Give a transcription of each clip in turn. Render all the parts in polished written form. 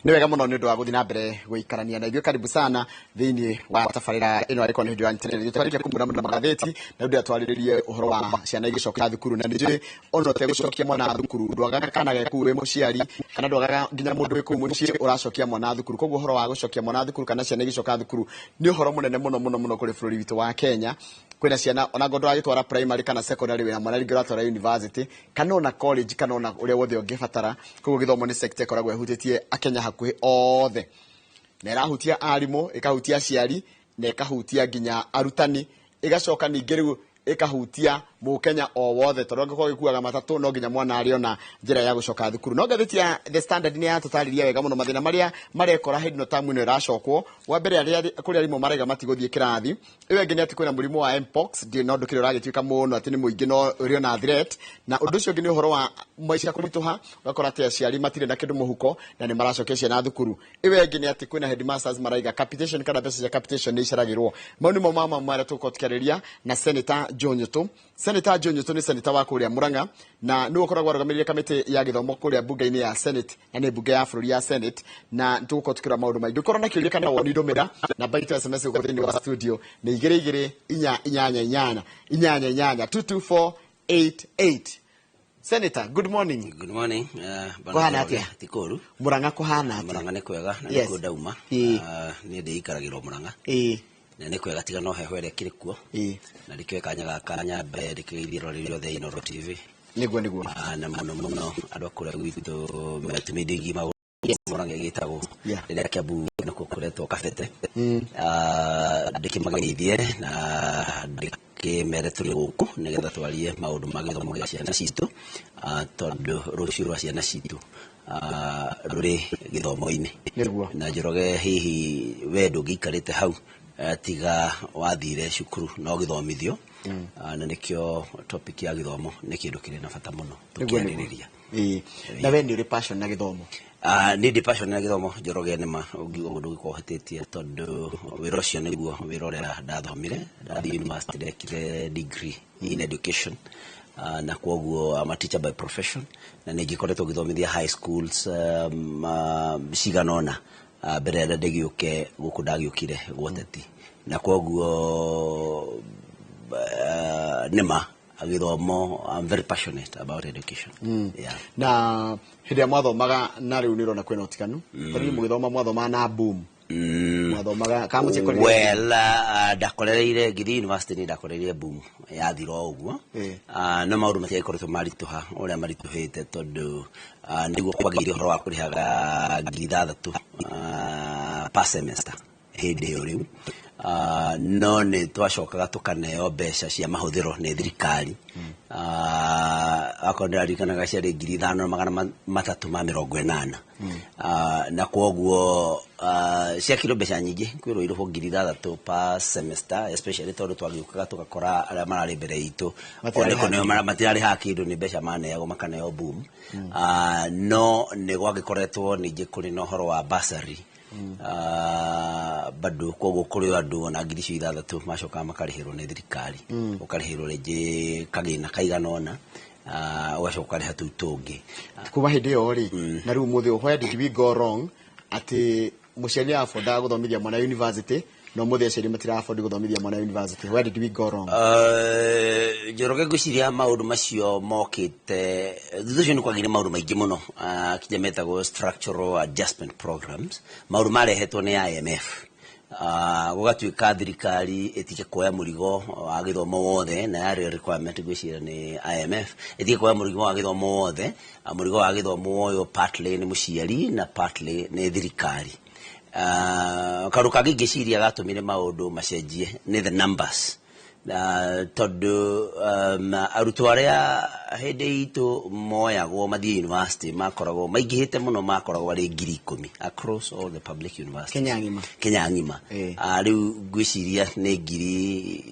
Nĩ wega mũno nĩ ũndũ wa gũthiĩ na mbere gũikarania na ithuĩ. Karibu sana thĩinĩ wa tabarĩra ĩno arĩkorwo nĩ hĩndĩ wa nyitanĩra. Twarĩkia kũmura mũno magathĩti na ũndũ twarĩrĩrie ũhoro wa ciana igĩcoka thukuru, na nĩ njũĩ ona ũtegũcokia mwana thukuru ndwagaga kana ge kũu wĩ mũciari, kana ndwagaga nginya mũndũ wĩ kũu mũciĩ ũracokia mwana thukuru. Koguo ũhoro wa gũcokia mwana thukuru kana ciana igĩcoka thukuru nĩ ũhoro mũnene mũno mũno mũno kũrĩ bũrũri witũ wa Kenya. Kwĩna ciana ona ngorwo ndũragĩtwara primary kana secondary, wĩna mwana rĩngĩ ũratwara university kana ona college kana ona ũrĩa wothe ũngĩbatara. Koguo gĩthomo nĩ sector ĩkoragwo ĩhutĩtie Akenya hakuhĩ othe, na ĩrahutia arimũ, ĩkahutia aciari, na ĩkahutia nginya arutani, ĩgacoka ningĩ rĩu ĩkahutia mũkenya o wothe, tondũ angĩkorwo gĩkuaga matatũ no nginya mwana arĩona njĩra ya gũcoka thukuru. No ngathĩti ya The Standard nĩ yatũtarĩria wega mũno mathĩna marĩa marekora hĩndĩ ĩno tamu ĩno ĩracokwo. Wa mbere, arĩa kũrĩ arimũ maraiga matigũthiĩ kĩrathi. Ĩyo ĩngĩ nĩ atĩ kwĩna mũrimũ wa mpox, ndiũĩ no ndũkĩrĩ ũragĩtuĩka mũno atĩ nĩ mũingĩ, no ũrĩ ona threat. Na ũndũ ũcio ũngĩ nĩ ũhoro wa maica kũritũha, ũgakora atĩ aciari matirĩ na kĩndũ mũhuko na nĩ maracokia ciana thukuru. Ĩyo ĩngĩ nĩ atĩ kwĩna headmasters maraiga capitation kana mbeca cia capitation nĩ iceragĩrwo. Mau nĩmo mama marĩa tũgũkorwo tũkĩarĩria na Senator Joe Nyutu. Senator Joe Nyutu nĩ senator wa kũrĩa Murang'a na nĩwe ũkoragwo arũgamĩrĩire kamĩtĩ ya gĩthomo kũrĩa mbunge-inĩ ya Senate, na nĩ mbunge ya bũrũri ya Senate, na tũgũkorwo tũkĩrora maũndũ maingĩ. Ũkorwo na kĩũria kana woni, ndũmĩra namba itũ ya SMS gũkũ thĩinĩ wa studio nĩ 22488888 22488. Senator, good morning. Good morning. Bwana. Kũhana Njoroge. atĩa? Ti kũũru. Murang'a kũhana atĩa? Murang'a nĩ kwega na nĩkuo ndauma. Niĩ ndĩikaragĩrwo Murang'a. Na nĩ kwega tiga no heho ĩrĩa ĩkĩrĩ kuo. Na ndĩkĩoe kanya gaka nyambe ndĩkĩgeithie rũrĩrĩ rwothe Inooro TV. Nĩguo. Na mũno mũno andũ a kũrĩa gwitũ metumĩndĩ ngima Murang'a ĩgĩtagwo rĩrĩa Kiambu nĩkuo kũretwo Kabete. Ndĩkĩmageithie na ndĩkĩmere tũrĩ gũkũ nĩgetha twarie maũndũ ma gĩthomo gĩa ciana citũ, tondũ rũciũ rwa ciana citũ rũrĩ gĩthomo-inĩ. Na Njoroge, hihi we ndũngĩikarĩte hau tiga wathire cukuru na ũgĩthomithio. Na nĩkĩo topic ya gĩthomo nĩ kĩndũ kĩrĩ na bata mũno tũkĩarĩrĩria. Ĩĩ. Na we nĩ ũrĩ passion na gĩthomo? Niĩ ndĩ passion na gĩthomo, Njoroge, nĩma ũngiuga ũguo ndũgĩkorwo ũhĩtĩtie, tondũ wĩra ũcio nĩguo wĩra ũrĩa ndathomire. Ndathiĩ university ndekire degree in education, na kwoguo I'm a teacher by profession, na nĩ ngĩkoretwo ngĩthomithia high schools cigana ũna mbere ĩrĩa ndĩgĩũke gũkũ ndagĩũkire gwoteti, na kwoguo nĩma gĩthomo, I'm very passionate about education. Yeah. Na hĩndĩ ĩrĩa mwathomaga na rĩu nĩ ũrona kwĩna ũtiganu? Tondũ mũgĩthoma mwathomaga na boom, mwathomaga kana mũtiakoreire? Well, ndakorereire ngĩthiĩ university, nĩ ndakorereire boom yathira o ũguo. No maũndũ matiagĩkoretwo maritũha ũrĩa maritũhĩte, tondũ nĩguo kwagĩire ũhoro wa kũrĩhaga 6,000 per semester hĩndĩ ĩyo rĩu. No nĩ twacokaga tũkaneo mbeca cia mahũthĩro nĩ thirikari. Akorwo ndĩraririkanaga ciarĩ 5380. Na kwoguo ciakĩrwo mbeca nyingĩ kwĩrwo irĩhwo 6,000 per semester, especially tondũ twagĩũkaga tũgakora arĩa mararĩ mbere itũ Matirarĩha. Matirarĩhaga kĩndũ, nĩ mbeca maneagwo makaneo boom. No nĩ gwagĩkoretwo ningĩ kũrĩ na ũhoro wa bursary bado, koguo kũrĩ andũ ona ngiri icio ithathatũ macokaga makarĩhĩrwo nĩ thirikari, ũkarĩhĩrwo rĩngĩ kagĩna kaigana ũna, ũgacoka ũkarĩha tũu tũngĩ. Kuma hĩndĩ ĩyo rĩ na rĩu mũthĩ, where did we go wrong atĩ mũciari nĩ afondaga gũthomithia mwana university, no mũthĩ aciari matira afford gũthomithia mwana university? Where did we go wrong? Njoroge, ngwĩciria maũndũ macio mokĩte thutha ũcio nĩ kwagĩire maũndũ maingĩ mũno, kinya metagwo structural adjustment programs, maũndũ marehetwo nĩ IMF. Gũgatuĩka thirikari ĩtige kuoya mũrigo wa gĩthomo wothe, na yarĩ requirement ngwĩciria nĩ IMF ĩtige kuoya mũrigo wa gĩthomo wothe. Mũrigo wa gĩthomo ũyũ partly nĩ mũciari na partly nĩ thirikari. Kaũndũ kangĩ ngĩciria gatũmire maũndũ macenjie nĩ the numbers, tondũ arutwo arĩa hĩndĩ itũ moyagwo mathiĩ university makoragwo maingĩhĩte mũno, makoragwo arĩ 10,000 across all the public universities. Kenya ng'ima? Kenya ng'ima. Rĩu ngwĩciria nĩ ngiri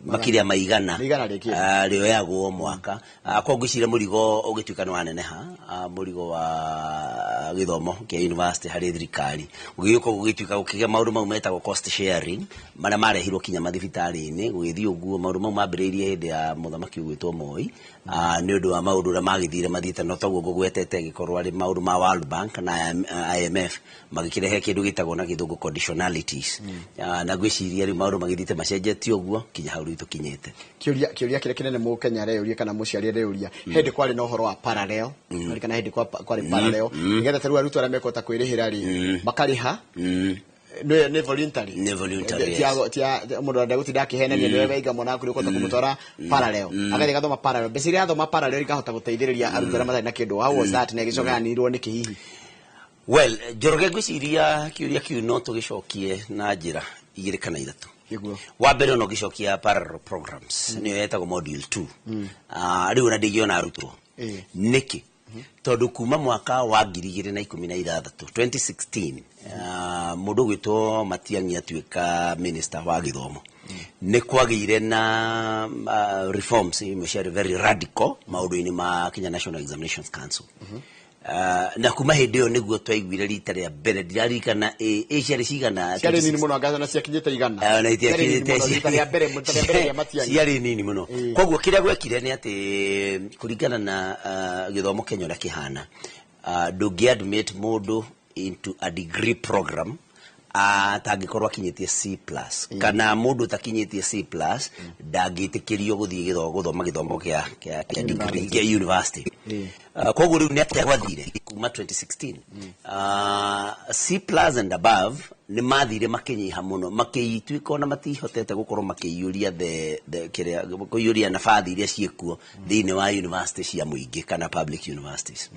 makĩria ma igana Nĩ igana rĩkĩte. Rĩoyagwo mwaka. Koguo ngwĩciria mũrigo ũgĩtuĩka nĩ waneneha, mũrigo wa gĩthomo kĩa university harĩ thirikari. Gũgĩũka gũgĩtuĩka gũkĩgĩa maũndũ mau metagwo cost sharing, marĩa marehirwo kinya mathibitarĩ-inĩ. Gũgĩthiĩ ũguo, maũndũ mau mambĩrĩirie hĩndĩ ya mũthamaki ũgwĩtwo Moi, nĩ ũndũ wa maũndũ ũrĩa magĩthire mathiĩte, no toguo ngũgwetete, gĩkorwo arĩ maũndũ ma World Bank na IMF, magĩkĩrehe kĩndũ gĩtagwo na gĩthũngũ conditionalities. Na ngwĩciria rĩu maũndũ magĩthiĩte macenjetio ũguo kinya hau rĩu tũkinyĩte. Kĩũria kĩrĩa kĩnene mũkenya areyũria kana mũciari areyũria, hĩndĩ kwarĩ na ũhoro wa parallel, kana hĩndĩ kwarĩ parallel, nĩgetha ta rĩu arutwo arĩa mekũhota kwĩrĩhĩra rĩ, makarĩha, nĩ voluntary. Nĩ voluntary, yes. Tia mũndũ ndegũtinda akĩhenania, nĩwe waiga mwana waku nĩũkũhota kũmũtwara parallel, agathiĩ agathoma parallel, mbeca iria athoma parallel ikahota gũteithĩrĩria arutwo arĩa matarĩ na kĩndũ. How was that, na ĩgĩcoka yanĩrĩrwo nĩkĩ hihi? Well, Njoroge, ngwĩciria kĩũria kĩu no tũgĩcokie na njĩra igĩrĩ kana ithatũ. Wa mbere, no gĩcokia parallel programs nĩyo yetagwo module 2. Rĩu ona ndingĩona arutwo. Nĩkĩ? Tondũ kuma mwaka wa 2016, 2016, mũndũ ũgwĩtwo Matiang'i atuĩka minister wa gĩthomo, nĩ kwagĩire na reforms imwe ciarĩ very radical maũndũ-inĩ ma Kenya National Examinations Council. Na kuma hĩndĩ ĩyo nĩguo twaiguire rita rĩa mbere, ndiraririkana ĩ ciarĩ cigana. Ciarĩ nini mũno, anga na ciakinyĩte 100. Na Ciarĩ nini mũno, rita rĩa mbere rĩa Matiang'i. Ciarĩ nini mũno. Koguo kĩrĩa gwekire nĩ atĩ kũringana na gĩthomo Kenya ũrĩa kĩhana, ndũngĩ admit mũndũ into a degree program atangĩkorwo akinyĩtie C+, kana mũndũ ũtakinyĩtie C+ ndangĩtĩkĩrio gũthiĩ gũthoma gĩthomo kĩa degree kĩa university. Koguo rĩu nĩ atĩa gwathire kuma 2016? C+ and above nĩ mathire makĩnyiha mũno, makĩituĩka ona matihotete gũkorwo makĩiyũria the kĩrĩa kũiyũria nabathi iria ciĩkuo thĩinĩ wa university cia mũingĩ kana public universities.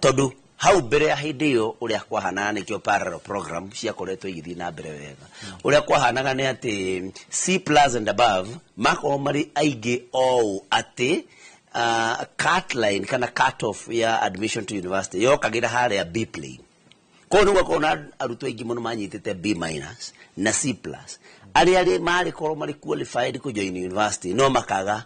Tondũ hau mbere ya hĩndĩ ĩyo, ũrĩa kwahanaga, nĩkĩo parallel program ciakoretwo igĩthiĩ na mbere wega, ũrĩa kwahanaga nĩ atĩ C+ and above makorwo marĩ aingĩ o ũũ atĩ cut line kana cut off ya admission to university yokagĩra harĩa B plane. Koguo nĩ gwakorwo na arutwo aingĩ mũno manyitĩte B- na C+, arĩa arĩ marĩ korwo marĩ qualified kũjoin university no makaga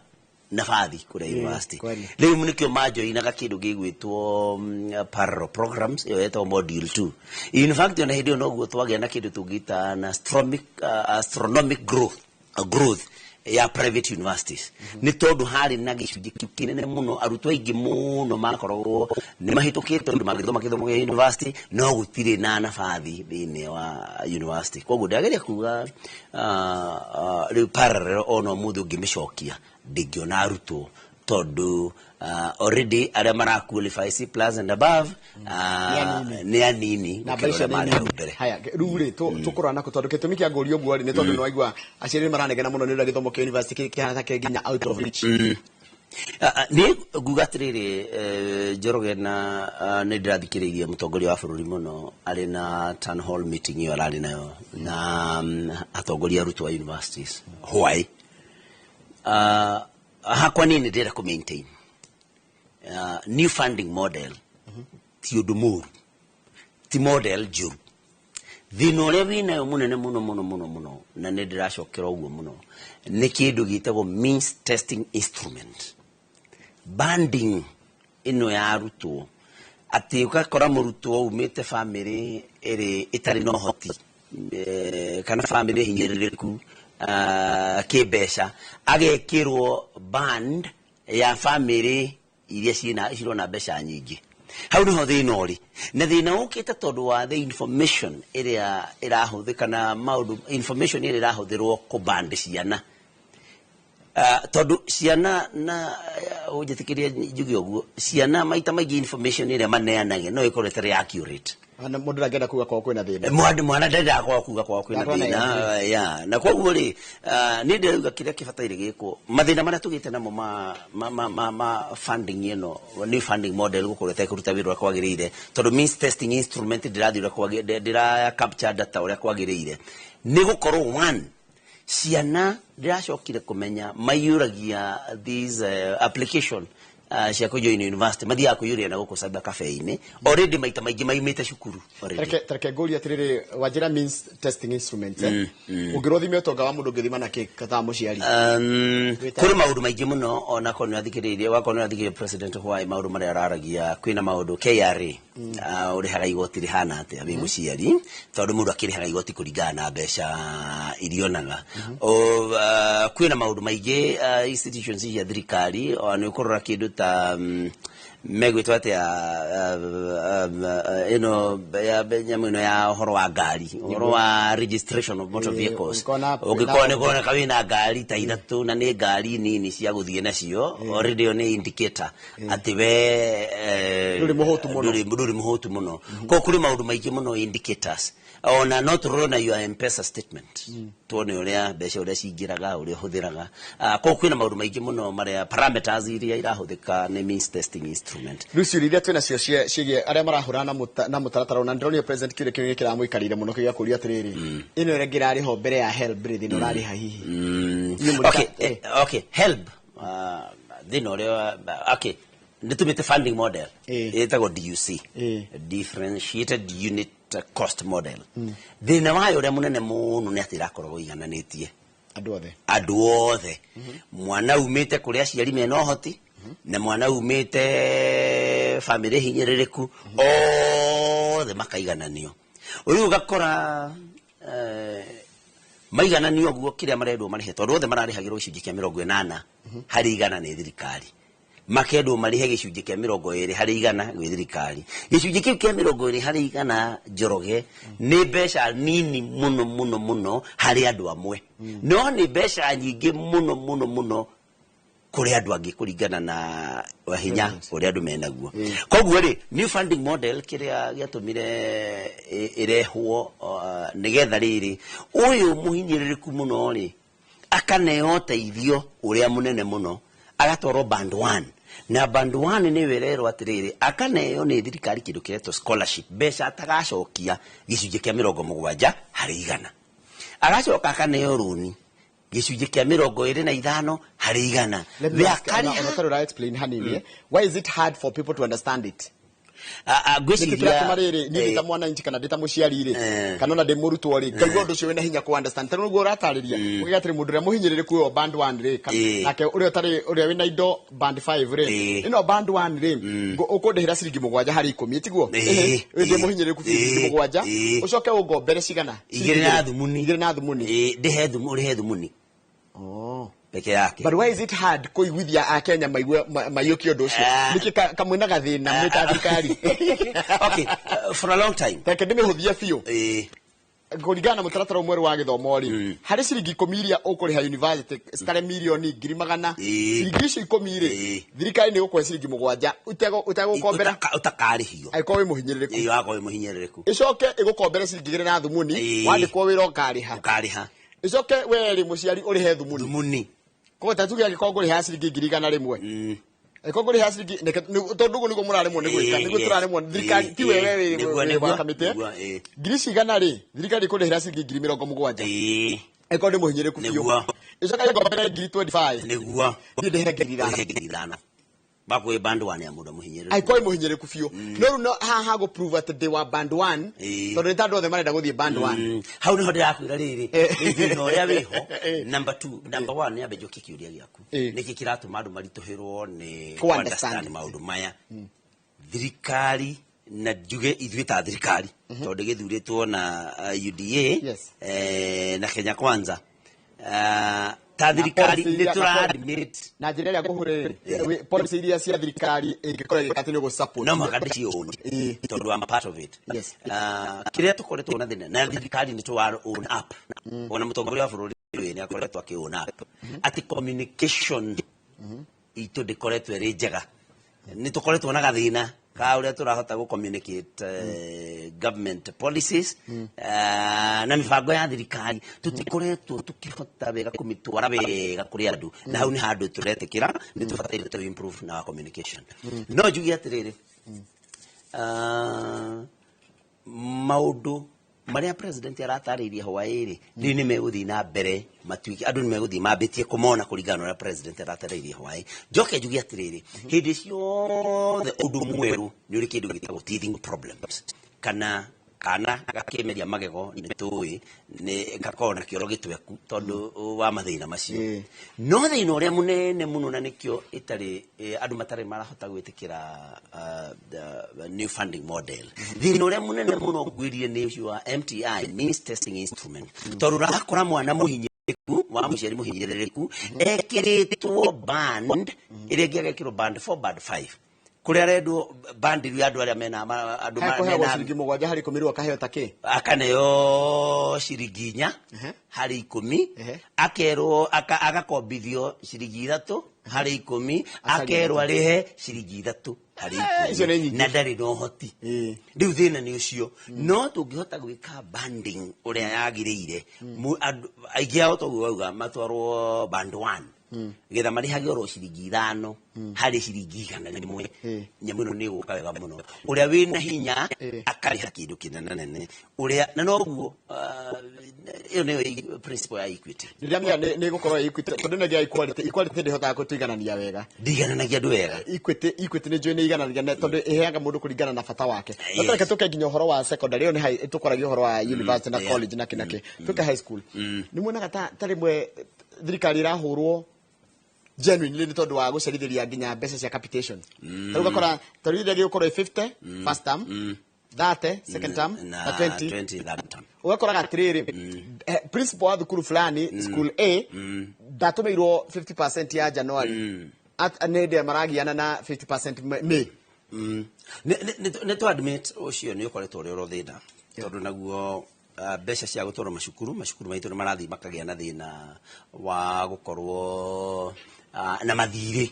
nabathi kũrĩa university. Rĩu nĩkĩo majoinaga kĩndũ gĩgwĩtwo parallel programs, ĩyo yetagwo module 2. In fact, ona hĩndĩ ĩyo noguo twagĩa na kĩndũ tũngĩta na astronomic growth ya private universities, nĩ tondũ harĩ na gĩcunjĩ kĩu kĩnene mũno, arutwo aingĩ mũno makoragwo nĩ mahĩtũkĩte tondũ mangĩthoma gĩthomo gĩa university no gũtirĩ na nabathi thĩinĩ wa university. Koguo ndageria kuga rĩu parallel ona ũmũthĩ ũngĩmĩcokia ndĩngĩona arutwo, tondũ already arĩa mara qualify C+ and above Nĩ anini. Nĩ anini na gũkĩra mbeca ũrĩa nĩ marĩ hau nini. mbere. Haya, rĩu rĩ, tũkũrora nako, tondũ gĩtũmi kĩa ngũria ũguo rĩ, nĩ tondũ nĩ waigua aciari nĩ maranegena mũno nĩ ũrĩa gĩthomo kĩa university kĩhana ta kĩ nginya out of reach. Niĩ nguga atĩrĩrĩ, Njoroge, na nĩ ndĩrathikĩrĩirie mũtongoria wa bũrũri mũno arĩ na town hall meeting ĩyo ararĩ nayo na atongoria arutwo a universities. Why? Hakwa niĩ nĩ ndĩrenda kũ maintain new funding model ti ũndũ mũru, ti model njũru. Thĩna ũrĩa wĩnayo mũnene mũno mũno mũno mũno, na nĩ ndĩracokera ũguo mũno, nĩ kĩndũ gĩtagwo means testing instrument banding ĩno ya arutwo, atĩ ũgakora mũrutwo umĩte bamĩrĩ ĩrĩ ĩtarĩ na ũhoti, kana bamĩrĩ hinyĩrĩrĩku kĩmbeca, agekĩrwo band ya bamĩrĩ iria ciĩna cirona mbeca nyingĩ. Hau niho thĩna ũrĩ, na thĩna ũkĩte tondũ wa the information ĩrĩa ĩrahũthĩka na maũndũ, information ĩrĩa ĩrahũthĩrwo kũband ciana. Tondũ ciana na ũnjĩtĩkĩrie njuge ũguo, ciana maita maingĩ information ĩrĩa maneanage no ĩkorwo ĩtarĩ accurate. Ana mũndũ ndangĩenda kuga kwao kwĩna thĩna. Mwana ndendaga kwaga kuga kwao kwĩna Ndakona thĩna ya, na koguo rĩ, niĩ ndĩrauga kĩrĩa kĩbataire gĩkwo, mathĩna marĩa tũgĩte namo ma funding ĩno, new funding model, gũkorwo ĩtekũruta wĩra ũrĩa kwagĩrĩire, tondũ means testing instrument ndĩrathiĩ ũrĩa kwagĩrĩire, ndĩra capture data ũrĩa kwagĩrĩire, nĩ gũkorwo one, ciana ndĩracokire kũmenya maiyũragia these application. cia kũjoin university mathiaga kũiyũria na gũkũ cyber cafe-inĩ already, maita maingĩ maimĩte cukuru already. Tareke ngũrie atĩrĩrĩ, wanjĩra means testing instrument, eh? Ũngĩrwo ũthime ũtonga wa mũndũ, ũngĩthima na kĩ ta mũciari? Kũrĩ maũndũ maingĩ mũno, ona korwo nĩ wathikĩrĩirie, wakorwo nĩ wathikĩrĩirie President Hwai, maũndũ marĩa araragia, kwĩna maũndũ KRA, ũrĩhaga igoti rĩhana atĩa wĩ mũciari, tondũ mũndũ akĩrĩhaga igoti kũringana na mbeca iria onaga. Kwĩna maũndũ maingĩ, institutions cia thirikari, ona nĩ ũkũrora kĩndũ ta megwĩtwo atĩa, ĩno ya nyamũ ĩno ya ũhoro wa ngari, ũhoro wa registration of motor vehicles. Ũngĩkorwo ũngĩkorwo nĩ kuoneka wĩna ngari ta ithatũ na nĩ ngari nini cia gũthiĩ nacio, already ĩyo nĩ indicator atĩ we Ndũrĩ mũhũtu mũno. Ndũrĩ mũhũtu mũno. Koguo kũrĩ maũndũ maingĩ mũno, indicators, ona no tũrore na your M-Pesa statement, tuone ũrĩa mbeca ũrĩa cingĩraga, ũrĩa ũhũthĩraga. Koguo kwĩna maũndũ maingĩ mũno marĩa parameters iria irahũthĩka nĩ means testing instrument. Rĩu ciũria iria twĩnacio ciĩgiĩ arĩa marahũrana na mũtaratara, ona ndĩronire President kĩũria kĩu kĩramũikarĩire mũno, kĩgĩa kũria atĩrĩrĩ, ĩno ĩrĩa ĩngĩ ĩrarĩho mbere ya HELB rĩ, thĩna ũrarĩha hihi? Inyuĩ mũrĩ Okay, okay, HELB, thĩna ũrĩa, okay, nĩ tũmĩte funding model ĩtagwo DUC, differentiated unit cost model. Thĩna wayo ũrĩa mũnene mũno nĩ atĩ ĩrakoragwo igananĩtie andũ othe. Andũ othe, mwana umĩte kũrĩa aciari mena ũhoti na mwana umĩte bamĩrĩ hinyĩrĩrĩku, othe makaigananio. Rĩu ũgakora maigananio ũguo, kĩrĩa marendwo marĩhe, tondũ othe mararĩhagĩrwo gĩcunjĩ kĩa 80% nĩ thirikari, makendwo marĩhe gĩcunjĩ kĩa 20% gwĩ thirikari. Gĩcunjĩ kĩu kĩa 20%, Njoroge, nĩ mbeca nini mũno mũno mũno harĩ andũ amwe, no nĩ mbeca nyingĩ mũno mũno mũno kũrĩ andũ angĩ, kũringana na hinya ũrĩa andũ menaguo. Koguo rĩ, new funding model, kĩrĩa gĩatũmire ĩrehwo, nĩgetha rĩrĩ ũyũ mũhinyĩrĩrĩku mũno rĩ akaneo ũteithio ũrĩa mũnene mũno, agatwarwo band 1, na band 1 nĩyo ĩrerwo atĩrĩrĩ, akaneo nĩ thirikari kĩndũ kĩretwo scholarship, mbeca atagacokia, gĩcunjĩ kĩa 70%, agacoka akaneo rũni gĩcunjĩ kĩa 25%. Let me ask, ona ũtarĩ ũra explain hanini, why is it hard for people to understand it? Nĩkĩ Ngwĩciria kĩratũma rĩrĩ niĩ ndĩ ta mwananchi kana ndĩ ta mũciari rĩ, kana ona ndĩ mũrutwo rĩ, ngaigua ũndũ ũcio wĩna hinya ku understand? Tarĩu ũguo ũratarĩria, ũgĩga atĩrĩ, mũndũ ũrĩa mũhinyĩrĩrĩku ũyũ band 1 rĩ, nake ũrĩa ũtarĩ, ũrĩa wĩna indo band 5 rĩ, ĩno band 1 rĩ, ũkũndĩhĩra ciringi 7 harĩ 10, tiguo? Ndĩ mũhinyĩrĩrĩku, ciringi 7, ũcoke ũngombere cigana? Igĩrĩ na thumuni. Igĩrĩ na thumuni. Ndĩhe thumu, ũrĩhe thumuni peke yake. But why is it hard kũiguithia akenya maigue maiyũkie ũndũ ũcio? Nĩkĩ kamwĩna gathĩna mwĩ ta thirikari? Okay, for a long time Reke ndĩmĩhũthie biũ. Kũringana na mũtaratara mwerũ wa gĩthomo rĩ, harĩ ciringi 10 iria ũkũrĩha university citarĩ mirioni ngiri magana, ciringi icio 10 rĩ, thirikari nĩ ĩgũkũhe ciringi 7 ũtegũkombera. Ũtakarĩhio. Angĩkorwo wĩ mũhinyĩrĩrĩku. Wakorwo wĩ mũhinyĩrĩrĩku. Ĩcoke ĩgũkombere ciringi 2 na thumuni, wandĩkwo wĩra ũkarĩha. Ũkarĩha. Ĩcoke we rĩ, mũciari, ũrĩhe thumuni. Thumuni. Koguo ta tuge angĩkorwo ngũrĩha ciringi 100,000, angĩkorwo ngũrĩha ciringi tondũ ũguo nĩguo mũraremwo nĩ gwĩka, nĩguo tũraremwo thirikari, ti wewe wĩ wa kamĩtĩ. Ngiri cigana rĩ, thirikari ĩkũrĩhĩra ciringi 70,000 angĩkorwo ndĩ mũhinyĩrĩku biũ. Ĩcoke ĩngombere ngiri 25, niĩ ndĩhe 5,000. Ũrĩhe 5,000 bakwĩ band one ya mũndũ mũhinyĩrĩrĩku. Angĩkorwo wĩ mũhinyĩrĩku biũ. No rĩu no haha gũ prove atĩ ndĩ wa band 1, tondũ nĩ ta andũ othe marenda gũthiĩ band 1. Hau niho ndĩrakwĩra rĩrĩ, nĩ thĩna ũrĩa wĩho. Number two, number one, nĩ ambe njokie kĩũria gĩaku. Nĩkĩ kĩratũma andũ maritũhĩrwo nĩ Ku understand. understand maũndũ maya? Thirikari, na njuge ithuĩ ta thirikari, tondũ gĩthurĩtwo na UDA na Kenya Kwanza, ta thirikari policy nĩ tũra admit Na njĩra ĩrĩa ngũhũrĩre, policy iria cia thirikari ĩngĩkorwo ĩgĩka atĩ nĩ ũgũ-support. No mũhaka ndĩciũni tondũ I'm a part of it. Kĩrĩa tũkoretwo na thĩna na thirikari nĩ tũwa own up, ona mũtongoria wa bũrũri ũyũ nĩ akoretwo akĩ own up atĩ communication itũ ndĩkoretwo ĩrĩ njega. Nĩ tũkoretwo na gathĩna ka ũrĩa tũrahota gũ communicate government policies na mĩbango ya thirikari. Tũtikoretwo tũkĩhota wega kũmĩtwara wega kũrĩ andũ, na hau nĩ handũ tũretĩkĩra nĩ tũbataire to improve na our communication. No njuge atĩrĩrĩ, maũndũ Marĩa president aratarĩirie hwaĩ-rĩ, rĩu nĩ megũthiĩ na mbere matuĩke andũ nĩ megũthiĩ mambĩtie kũmona kũringana na ũrĩa president aratarĩirie hwaĩ. Njoke njuge atĩrĩrĩ, hĩndĩ ciothe ũndũ mwerũ nĩ ũrĩ kĩndũ gĩtagwo teething problems, kana kana gakĩmeria magego nĩ tũĩ nĩ gakoragwo na kĩoro gĩtweku tondũ wa mathĩna macio. No thĩna ũrĩa mũnene mũno na nĩkĩo ĩtarĩ andũ matarĩ marahota gwĩtĩkĩra the new funding model, thĩna ũrĩa mũnene mũno ngwĩrire nĩ ũcio wa MTI, means testing instrument, tondũ ũrakora mwana mũhinyĩrĩrĩku wa mũciari mũhinyĩrĩrĩku ekĩrĩtwo band ĩrĩa ĩngĩ, agekĩrwo band 4, band 5, kũrĩa arendwo band ya andũ arĩa mena andũ kũheagwo mena ciringi 7 harĩ 10, rĩu akaheo ta kĩ? Akaneo ciringi 4 harĩ 10. Akerwo agakombithio ciringi 3 harĩ 10. Acaria. Akerwo arĩhe ciringi 3 harĩ Icio nĩ 10. nyingĩ. Na ndarĩ na ũhoti. Rĩu thĩna nĩ ũcio, no tũngĩhota gwĩka banding ũrĩa yagĩrĩire, andũ aingĩ ao toguo wauga matwarwo band 1 getha marĩhage oro ciringi 5 harĩ ciringi 100. Nyamũ ĩno nĩ ĩgũka wega mũno, ũrĩa wĩna hinya akarĩha kĩndũ kĩnene nene ũrĩa na noguo ĩyo nĩyo principle ya equity. Ndĩramenya nĩ gũkorwo equity, tondũ nĩ equality, equality ndĩhotaga gũtũiganania wega. Ndigananagia andũ wega. Equity nĩ njũĩ nĩ igananagia tondũ ĩheaga mũndũ kũringana na bata wake. No tareke tũke nginya ũhoro wa secondary, ĩyo nĩ tũkwaragia ũhoro wa university na college na kĩ na kĩ. Tũke high school, nĩ muonaga ta rĩmwe thirikari ĩrahũrwo genuinely nĩ tondũ wa gũcerithĩria nginya mbeca cia capitation? Ta rĩu ũgakora ta rĩu iria gĩgũkorwo ĩ 50 first term, 30 second term, na na 20 20 third term. Ũgakoraga atĩrĩrĩ, principal wa thukuru fulani, school A, ndatũmĩirwo 50% ya January. Nĩ hĩndĩ ĩrĩa maragiana na 50% May. Nĩ tũ admit ũcio nĩ ũkoretwo ũrĩ oro thĩna, tondũ naguo mbeca cia gũtwarwo macukuru maitũ nĩ marathiĩ makagĩa na thĩna wa gũkorwo na mathirĩ,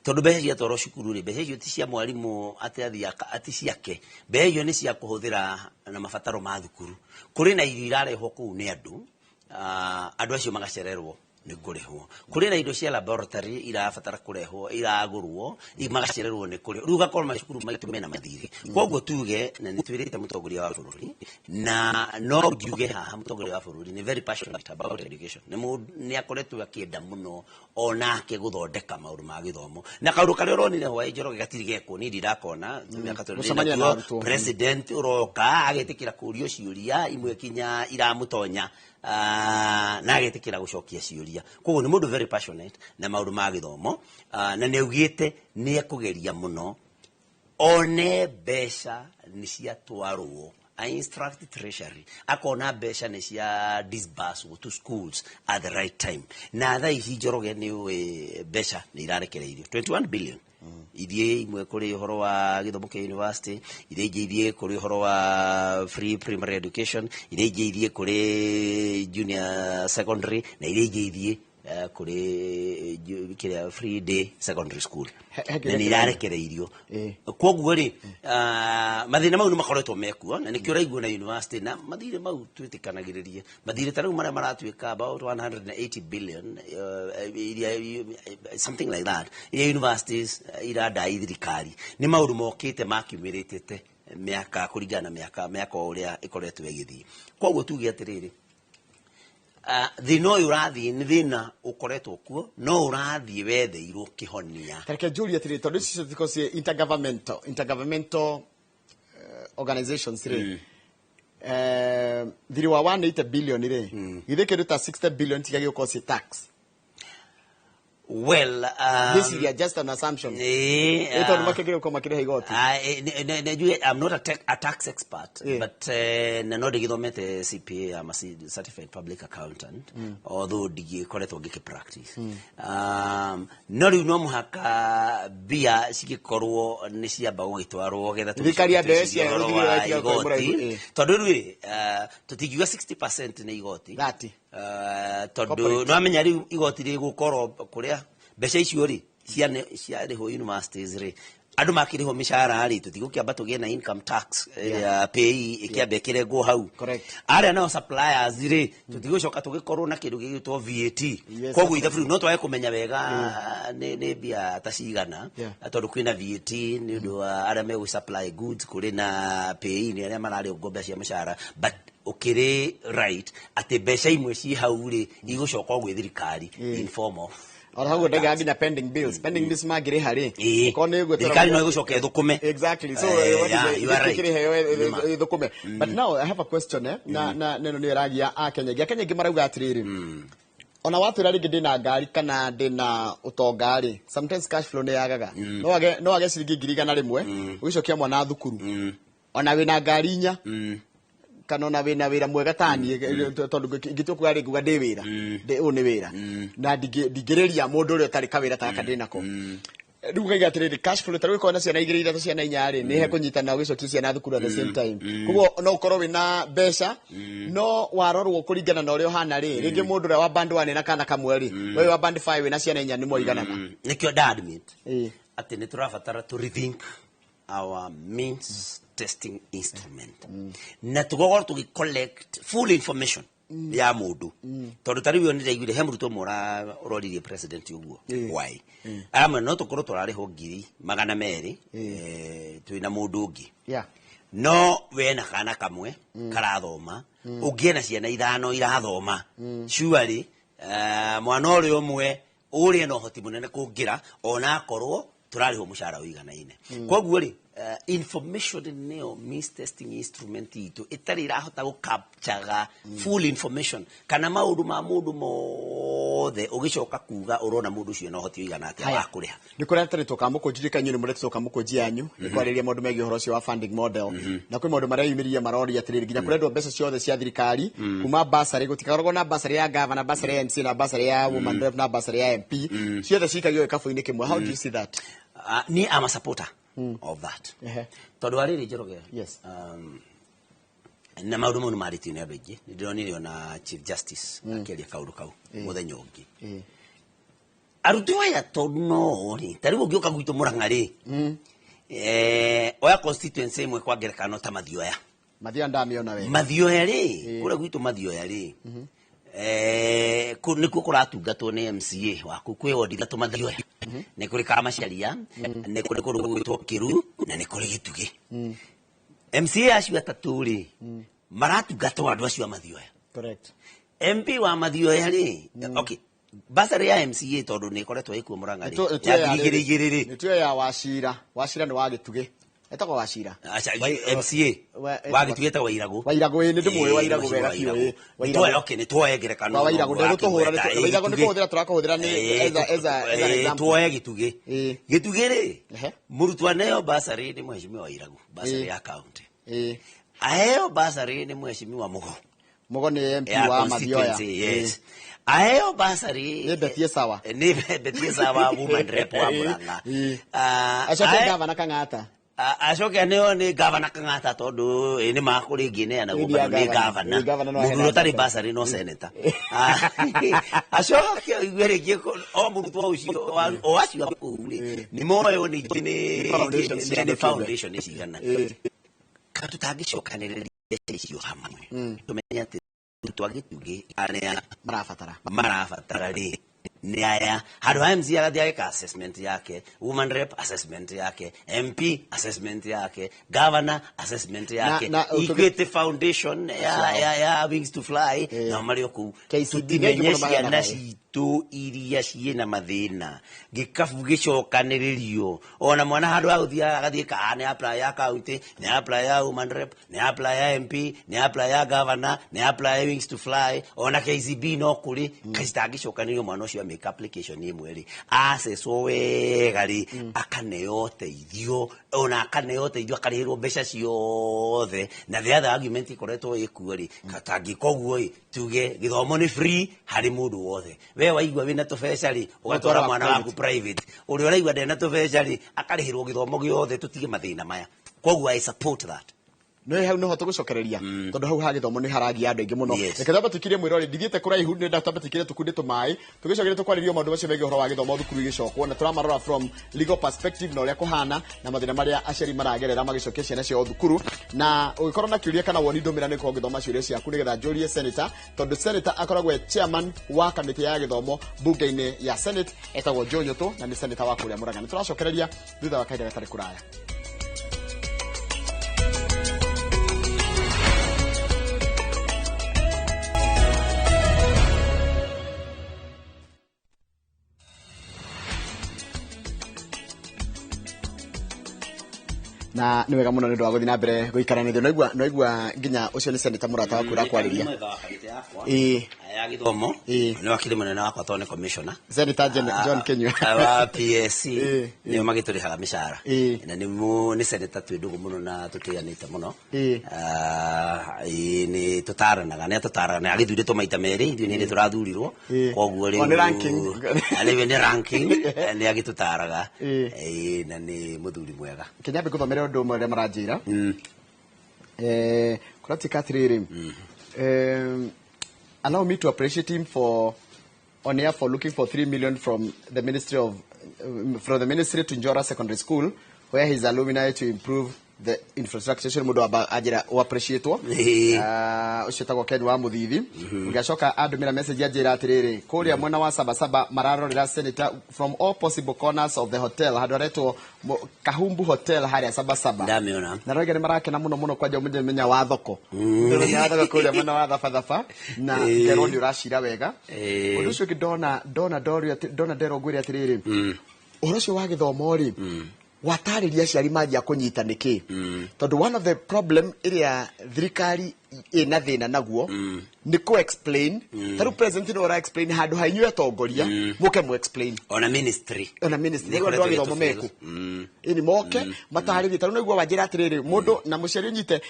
tondũ mbeca ciatwarwo cukuru rĩ, mbeca icio ti cia mwarimũ atĩ athiĩ ati ciake, mbeca icio nĩ cia kũhũthĩra na mabataro ma thukuru. Kũrĩ na irio irarehwo kũu nĩ andũ, andũ acio magacererwo nĩ kũrĩhwo. Kũrĩ na indo cia laboratory irabatara kũrehwo, iragũrwo, magacererwo nĩ kũrĩhwo. Rĩu ũgakorwo macukuru maitũ mena mathirĩ. Koguo tuge na nĩ twĩrĩte mũtongoria wa bũrũri, na no njuge haha mũtongoria wa bũrũri nĩ very passionate about education, nĩ akoretwo akĩenda mũno onake gũthondeka maũndũ ma gĩthomo, na kaũndũ karĩa ũronire hwaĩ, Njoroge, gatirĩ gekwo, niĩ ndindakona mĩaka tũrĩ Gũcemania na naguo. arutwo. President ũroka agetĩkĩra kũrio ciũria imwe kinya iramũtonya, na agetĩkĩra gũcokia ciũria. Koguo nĩ mũndũ very passionate na maũndũ ma gĩthomo, na nĩ augĩte nĩ ekũgeria mũno one mbeca nĩ ciatwarwo, I instruct treasury akona mbeca nĩ cia disburse to schools at the right time. Na thaa ici, Njoroge, nĩ ũĩ mbeca nĩ irarekereirio 21 billion, ithiĩ imwe kũrĩ ũhoro wa gĩthomo kĩa university, iria ingĩ ithiĩ kũrĩ ũhoro wa free primary education, iria ingĩ ithiĩ kũrĩ junior secondary, na iria ingĩ ithiĩ kũrĩ kĩrĩa free day secondary school. He Na nĩ irarekereirio. Koguo rĩ, mathĩna mau nĩ makoretwo mekuo, na nĩkĩo ũraigua na university na mathirĩ mau twĩtĩkanagĩrĩrie mathirĩ ta rĩu marĩa maratuĩka about 180 billion, iria something like that, iria universities iradai thirikari, nĩ maũndũ mokĩte makiumĩrĩtĩte mĩaka kũringana na mĩaka o ũrĩa ĩkoretwo ĩgĩthiĩ. Koguo tuge atĩrĩrĩ, thĩna ũyũ ũrathiĩ nĩ thĩna ũkoretwo kuo, no ũrathiĩ wetheirwo kĩhonia. Tareke njũrie atĩrĩrĩ, tondũ ici ciothe ciĩ intergovernmental organizations rĩ, thirĩ wa 180 billion rĩ, githĩ kĩndũ ta 60 billion tiga gĩgũkorwo ciĩ tax? Well, Ngĩciria just an assumption. Ĩ tondũ makĩgĩrĩ gũkorwo makĩrĩha igoti. I'm not a tax expert, but na no ndĩgĩthomete CPA, I'm a certified public accountant, although ndigĩkoretwo ngĩkĩ practice. No rĩu no mũhaka mbia cigĩkorwo nĩ ciamba gũgĩtwarwo getha Thirikari ya mbeca tũcirie ũhoro rũthirĩ wa rũratiga gũkorwo igoti. mũraihu, ĩ. Tondũ rĩu rĩ, tũtingiuga 60% nĩ igoti. 30. Tondũ Corporate. nĩwamenya rĩu igoti rĩgũkorwo kũrĩa mbeca icio rĩ ciarĩhwo universities rĩ, andũ makĩrĩhwo mĩcara rĩ, tũtigũkĩamba tũgĩe na income tax ĩrĩa pay ĩkĩamba ĩkĩrengwo hau. Arĩa nao suppliers rĩ, tũtigũcoka tũgĩkorwo na kĩndũ gĩgĩtwo VAT. Koguo ithabu rĩu no twage kũmenya wega nĩ mbia ta cigana, tondũ kwĩna VAT nĩ ũndũ wa arĩa megũ supply goods, kũrĩ na pay nĩ arĩa mararĩhwo mbeca cia mũcara, but Ũkĩrĩ right atĩ mbeca imwe ci hau rĩ igũcoka gwĩ thirikari in form of Ona hau ndaiga nginya pending bills, pending bills mangĩrĩha rĩ, okorwo nĩ ũguo. Thirikari no ĩgũcoka ĩthũkũme. Exactly. So what is Yeah, it? you are right. Kĩrĩheo Nĩma. ĩthũkũme. But now I have a question, na neno nĩ ĩragia Akenya aingĩ. Akenya aingĩ marauga atĩrĩrĩ, ona watwĩra rĩngĩ ndĩna ngari kana ndĩna ũtonga rĩ, sometimes cash flow nĩ yagaga. No wage ciringi 100,000 ũgĩcokia mwana thukuru, ona wĩna ngari inya kana ona wĩna wĩra mwega taniĩ, tondũ ingĩtua kuga rĩ, nguga ndĩ wĩra, ũyũ nĩ wĩra na ndingĩrĩria mũndũ ũrĩa ũtarĩ kawĩra ta gaka ndĩ nako. Rĩu ngaiga atĩrĩrĩ, cash flow ta rĩu ĩkorwo na ciana igĩrĩ, ithatũ, ciana inya rĩ, nĩ hekũnyitana ũgĩcokia ciana thukuru at the same time. Koguo no ũkorwo wĩna mbeca, no warorwo kũringana na ũrĩa ũhana rĩ, rĩngĩ mũndũ ũrĩa wa band 1 na kana kamwe rĩ, we wa band 5 wĩna ciana inya nĩ moriganana. Nĩkĩo nda admit atĩ nĩ tũrabatara to rethink our means testing instrument na tũgakorwo tũgĩ collect full information ya mũndũ, tondũ ta rĩu nĩ ndaiguire he mũrutwo ũmwe ũroririe president ũguo. Why aramwe no tũkorwo tũrarĩhwo 200,000, twĩna mũndũ ũngĩ, no we na kana kamwe karathoma, ũngĩ ena ciana ithano irathoma, surely mwana ũrĩa ũmwe ũrĩa na ũhoti mũnene kũngĩra ona akorwo tũrarĩhwo mũcara ũiganaine. Koguo rĩ, information nĩyo means testing instrument itũ ĩtarĩ ĩrahota gũcapture full information kana maũndũ ma mũndũ mothe, ũgĩcoka kuga ũrona mũndũ ũcio na ũhoti ũigana atĩa wa kũrĩha. Nĩ kũreteretwo kamũkũnji rĩka inyuĩ nĩ mũretwo kamũkũnji yanyu nĩ kwarĩrĩria maũndũ megiĩ ũhoro ũcio wa funding model, na kwĩ maũndũ mareyumĩririe maroria atĩrĩrĩ, nginya kũrendwo mbeca ciothe cia thirikari kuma basarĩ, gũtigakoragwo na basarĩ ya gavana, basarĩ ya MC na basarĩ ya woman rep na basarĩ ya MP, ciothe cikagio gĩkabũ-inĩ kĩmwe. How do you see that? Ni am a supporter of that, tondũ wa rĩrĩ, Njoroge, na maũndũ mau nĩ marĩtio nĩ andũ aingĩ. Nĩ ndĩronire ona Chief Justice akĩaria kaũndũ kau mũthenya ũngĩ. Arutwo aya tondũ no rĩ, ta rĩu ũngĩũka gwitũ Mũrang'a rĩ, oya constituency ĩmwe kwa ngerekano ta Mathioya. Mathioya ndamĩona wega. Mathioya rĩ, kũrĩa gwitũ Mathioya rĩ, nĩkuo kũratungatwo nĩ MCA waku. Kwĩ wodi ithatũ Mathioya, nĩ kũrĩ Kamacaria, nĩ kũrĩ kũndũ gũgwĩtwo Kĩru na nĩ kũrĩ Gĩtugĩ. MCA acio atatũ rĩ, maratungatwo andũ acio a Mathioya. MP wa Mathioya rĩ, okay, basarĩ ya MCA tondũ nĩ ĩkoretwo ĩkuo Mũrang'a rĩ, ya 2000 rĩ. Nĩtuoe ya Wacira. Wacira nĩ wa Gĩtugĩ, etagwo Wacira. Aca, MCA wa Gĩtugĩ etagwo Wairagũ. Wairagũ, ĩ, nĩ ndĩmũĩ Wairagũ wega biũ, ĩ. Wairagũ. Okay, nĩ tuoe ngerekano. Wa Wairagũ ndegũtũhũra, Wairagũ nĩ kũhũthĩra tũrakũhũthĩra nĩ as an example. Tuoe Gĩtugĩ. Gĩtugĩ rĩ, mũrutwo aneo basarĩ nĩ mheshimiwa Wairagũ, basarĩ ya county. Aheo basarĩ nĩ mheshimiwa Mũgo. Mũgo nĩ MP ya wa Mathioya. Constituency, yes. Aheo basarĩ Nĩ Betie Sawa. Nĩ Betie Sawa, woman rep wa Murang'a. Acoke gavana Kang'ata. Acoke aneo nĩ gavana Kang'ata, tondũ ĩ nĩ makũrĩ ngĩneanagwo Ĩ, nĩ ya bado nĩ gavana. gavana. Ĩ, gavana no Mũndũ aheana ũrĩa ũtarĩ basarĩ. basarĩ no senator. Acoke ũigue rĩngĩ o mũrutwo ũcio o acio a kũu rĩ, nĩ moywo ningĩ nĩ foundation cigana nĩ kĩũmbe. Foundation cigana ka tũtangĩcokanĩrĩria mbeca icio hamwe, tũmenye atĩ twa Gĩtugĩ arĩa marabatara marabatara rĩ nĩ aya, handũ ha MC agathiĩ ageka assessment yake, woman rep assessment yake, MP assessment yake, governor assessment yake, Equity Foundation ya Wings to Fly nao marĩ o kũu. KCB tũtimenye nĩ aingĩ mũno ciana maheanaga. Citũ iria ciĩna mathĩna, gĩkabu gĩcokanĩrĩrio, ona mwana handũ ha gũthiĩ agathiĩ ka nĩ apply ya county, nĩ apply ya woman rep, nĩ apply ya MP, nĩ apply ya governor, nĩ apply ya Wings to Fly, ona KCB no kũrĩ citangĩcokanĩrio, mwana ũcio amĩka application ĩmwe rĩ, acecwo wega rĩ, akaneo ũteithio, ona akaneo ũteithio, akarĩhĩrwo mbeca ciothe. Na the other argument ĩkoretwo ĩkuo rĩ, katangĩka ũguo ĩ, tuge gĩthomo nĩ free harĩ mũndũ wothe. We waigua wĩna tũbeca rĩ, ũgatwara ũgatwara mwana waku private, ũrĩa ũraigua ndena tũbeca rĩ, akarĩhĩrwo gĩthomo gĩothe, tũtige mathĩna maya. Koguo I support that. Nĩ hau nĩho tũgũcokereria, tondũ hau ha gĩthomo nĩ haragia andũ aingĩ mũno. Reke twambe tũkirie mwĩrori, ndithiĩte kũraihu, nĩ twambe tũkirie tũkunde tũmaĩ, tũgĩcokeria tũkwarĩrio maũndũ macio megiĩ ũhoro wa gĩthomo thukuru igĩcokwo, na tũramarora from legal perspective na ũrĩa kũhana na mathĩna marĩa aciari maragerera magĩcokia ciana ciao thukuru. Na ũngĩkorwo na kĩũria kana woni, ndũmĩra nĩ ngĩthoma ciũria ciaku nĩgetha njũrie senator, tondũ senator akoragwo e chairman wa kamĩtĩ ya gĩthomo bunge-inĩ ya Senate, etagwo Joe Nyũtũ na nĩ senator wa kũrĩa Mũrang'a. Nĩ tũracokereria thutha wa kahinda gatarĩ kũraya. Na nĩ wega mũno nĩ ũndũ wa gũthiĩ na mbere gũikarania ithuĩ. Naigua nginya ũcio nĩ senator mũrata waku ũrakwarĩria. Ĩĩ. Ya gĩthomo. Ĩĩ. Nĩ wakiri mũnene wakwa tondũ nĩ commissioner. Senator John Kinyua. Wa PSC. Ĩĩ. Nĩo magĩtũrĩhaga mĩcara. Ĩĩ. Na nĩ nĩ senator twĩ ndũgũ mũno na tũtĩanĩte mũno. Ĩĩ. Ĩĩ, nĩ tũtaranaga, nĩ atũtaraga, nĩ agĩthurĩtwo maita merĩ, ithuĩ nĩ hĩndĩ tũrathurirwo. Ĩĩ. Koguo rĩu O, nĩ ranking. Rĩu nĩ ranking, nĩ agĩtũtaraga. Ĩĩ. Ĩĩ, na nĩ mũthuri mwega. Kĩnyambe ngũthomere ũndũ ũmwe ũrĩa maranjĩra. Kũratuĩka atĩrĩrĩ, allow me to appreciate him for on air for looking for 3 million from the ministry of from the ministry to Njora Secondary School, where his alumni, to improve the infrastructure. Ũcio nĩ mũndũ wamba anjĩra ũ appreciate-wo. Ĩĩ. Ah, ũcio ũtagwo Ken wa Mũthithi. Ũngĩacoka andũmĩra message anjĩra atĩrĩrĩ, kũrĩa mwena wa Sabasaba mararorera senator from all possible corners of the hotel, handũ haretwo Kahumbu Hotel harĩa Sabasaba. Ndamĩona. Na roiga nĩ marakena mũno mũno kwanja mũthenya wa thoko, mũthenya wa thoko kũrĩa mwena wa Thabathaba, na ngerwo nĩ ũracira wega. Ĩĩ. Ũndũ ũcio ũngĩ ndona ndona ndorio ndona nderwo ngwĩre atĩrĩrĩ, ũhoro ũcio wa gĩthomo rĩ, watarĩria aciari manjia kũnyita nĩkĩ, tondũ one of the problem ĩrĩa thirikari ĩna thĩna naguo nĩ kũ explain. Ta rĩu president nĩ ũra explain handũ ha inyuĩ atongoria mũke mu explain. Ona ministry. Ona ministry. Nĩ Nĩguo andũ a ĩkoretwo gĩthomo ĩgĩtũbĩrwo. meku ĩni moke matarĩrie. Ta rĩu nĩguo wanjĩra atĩrĩrĩ, mũndũ na mũciari ũnyite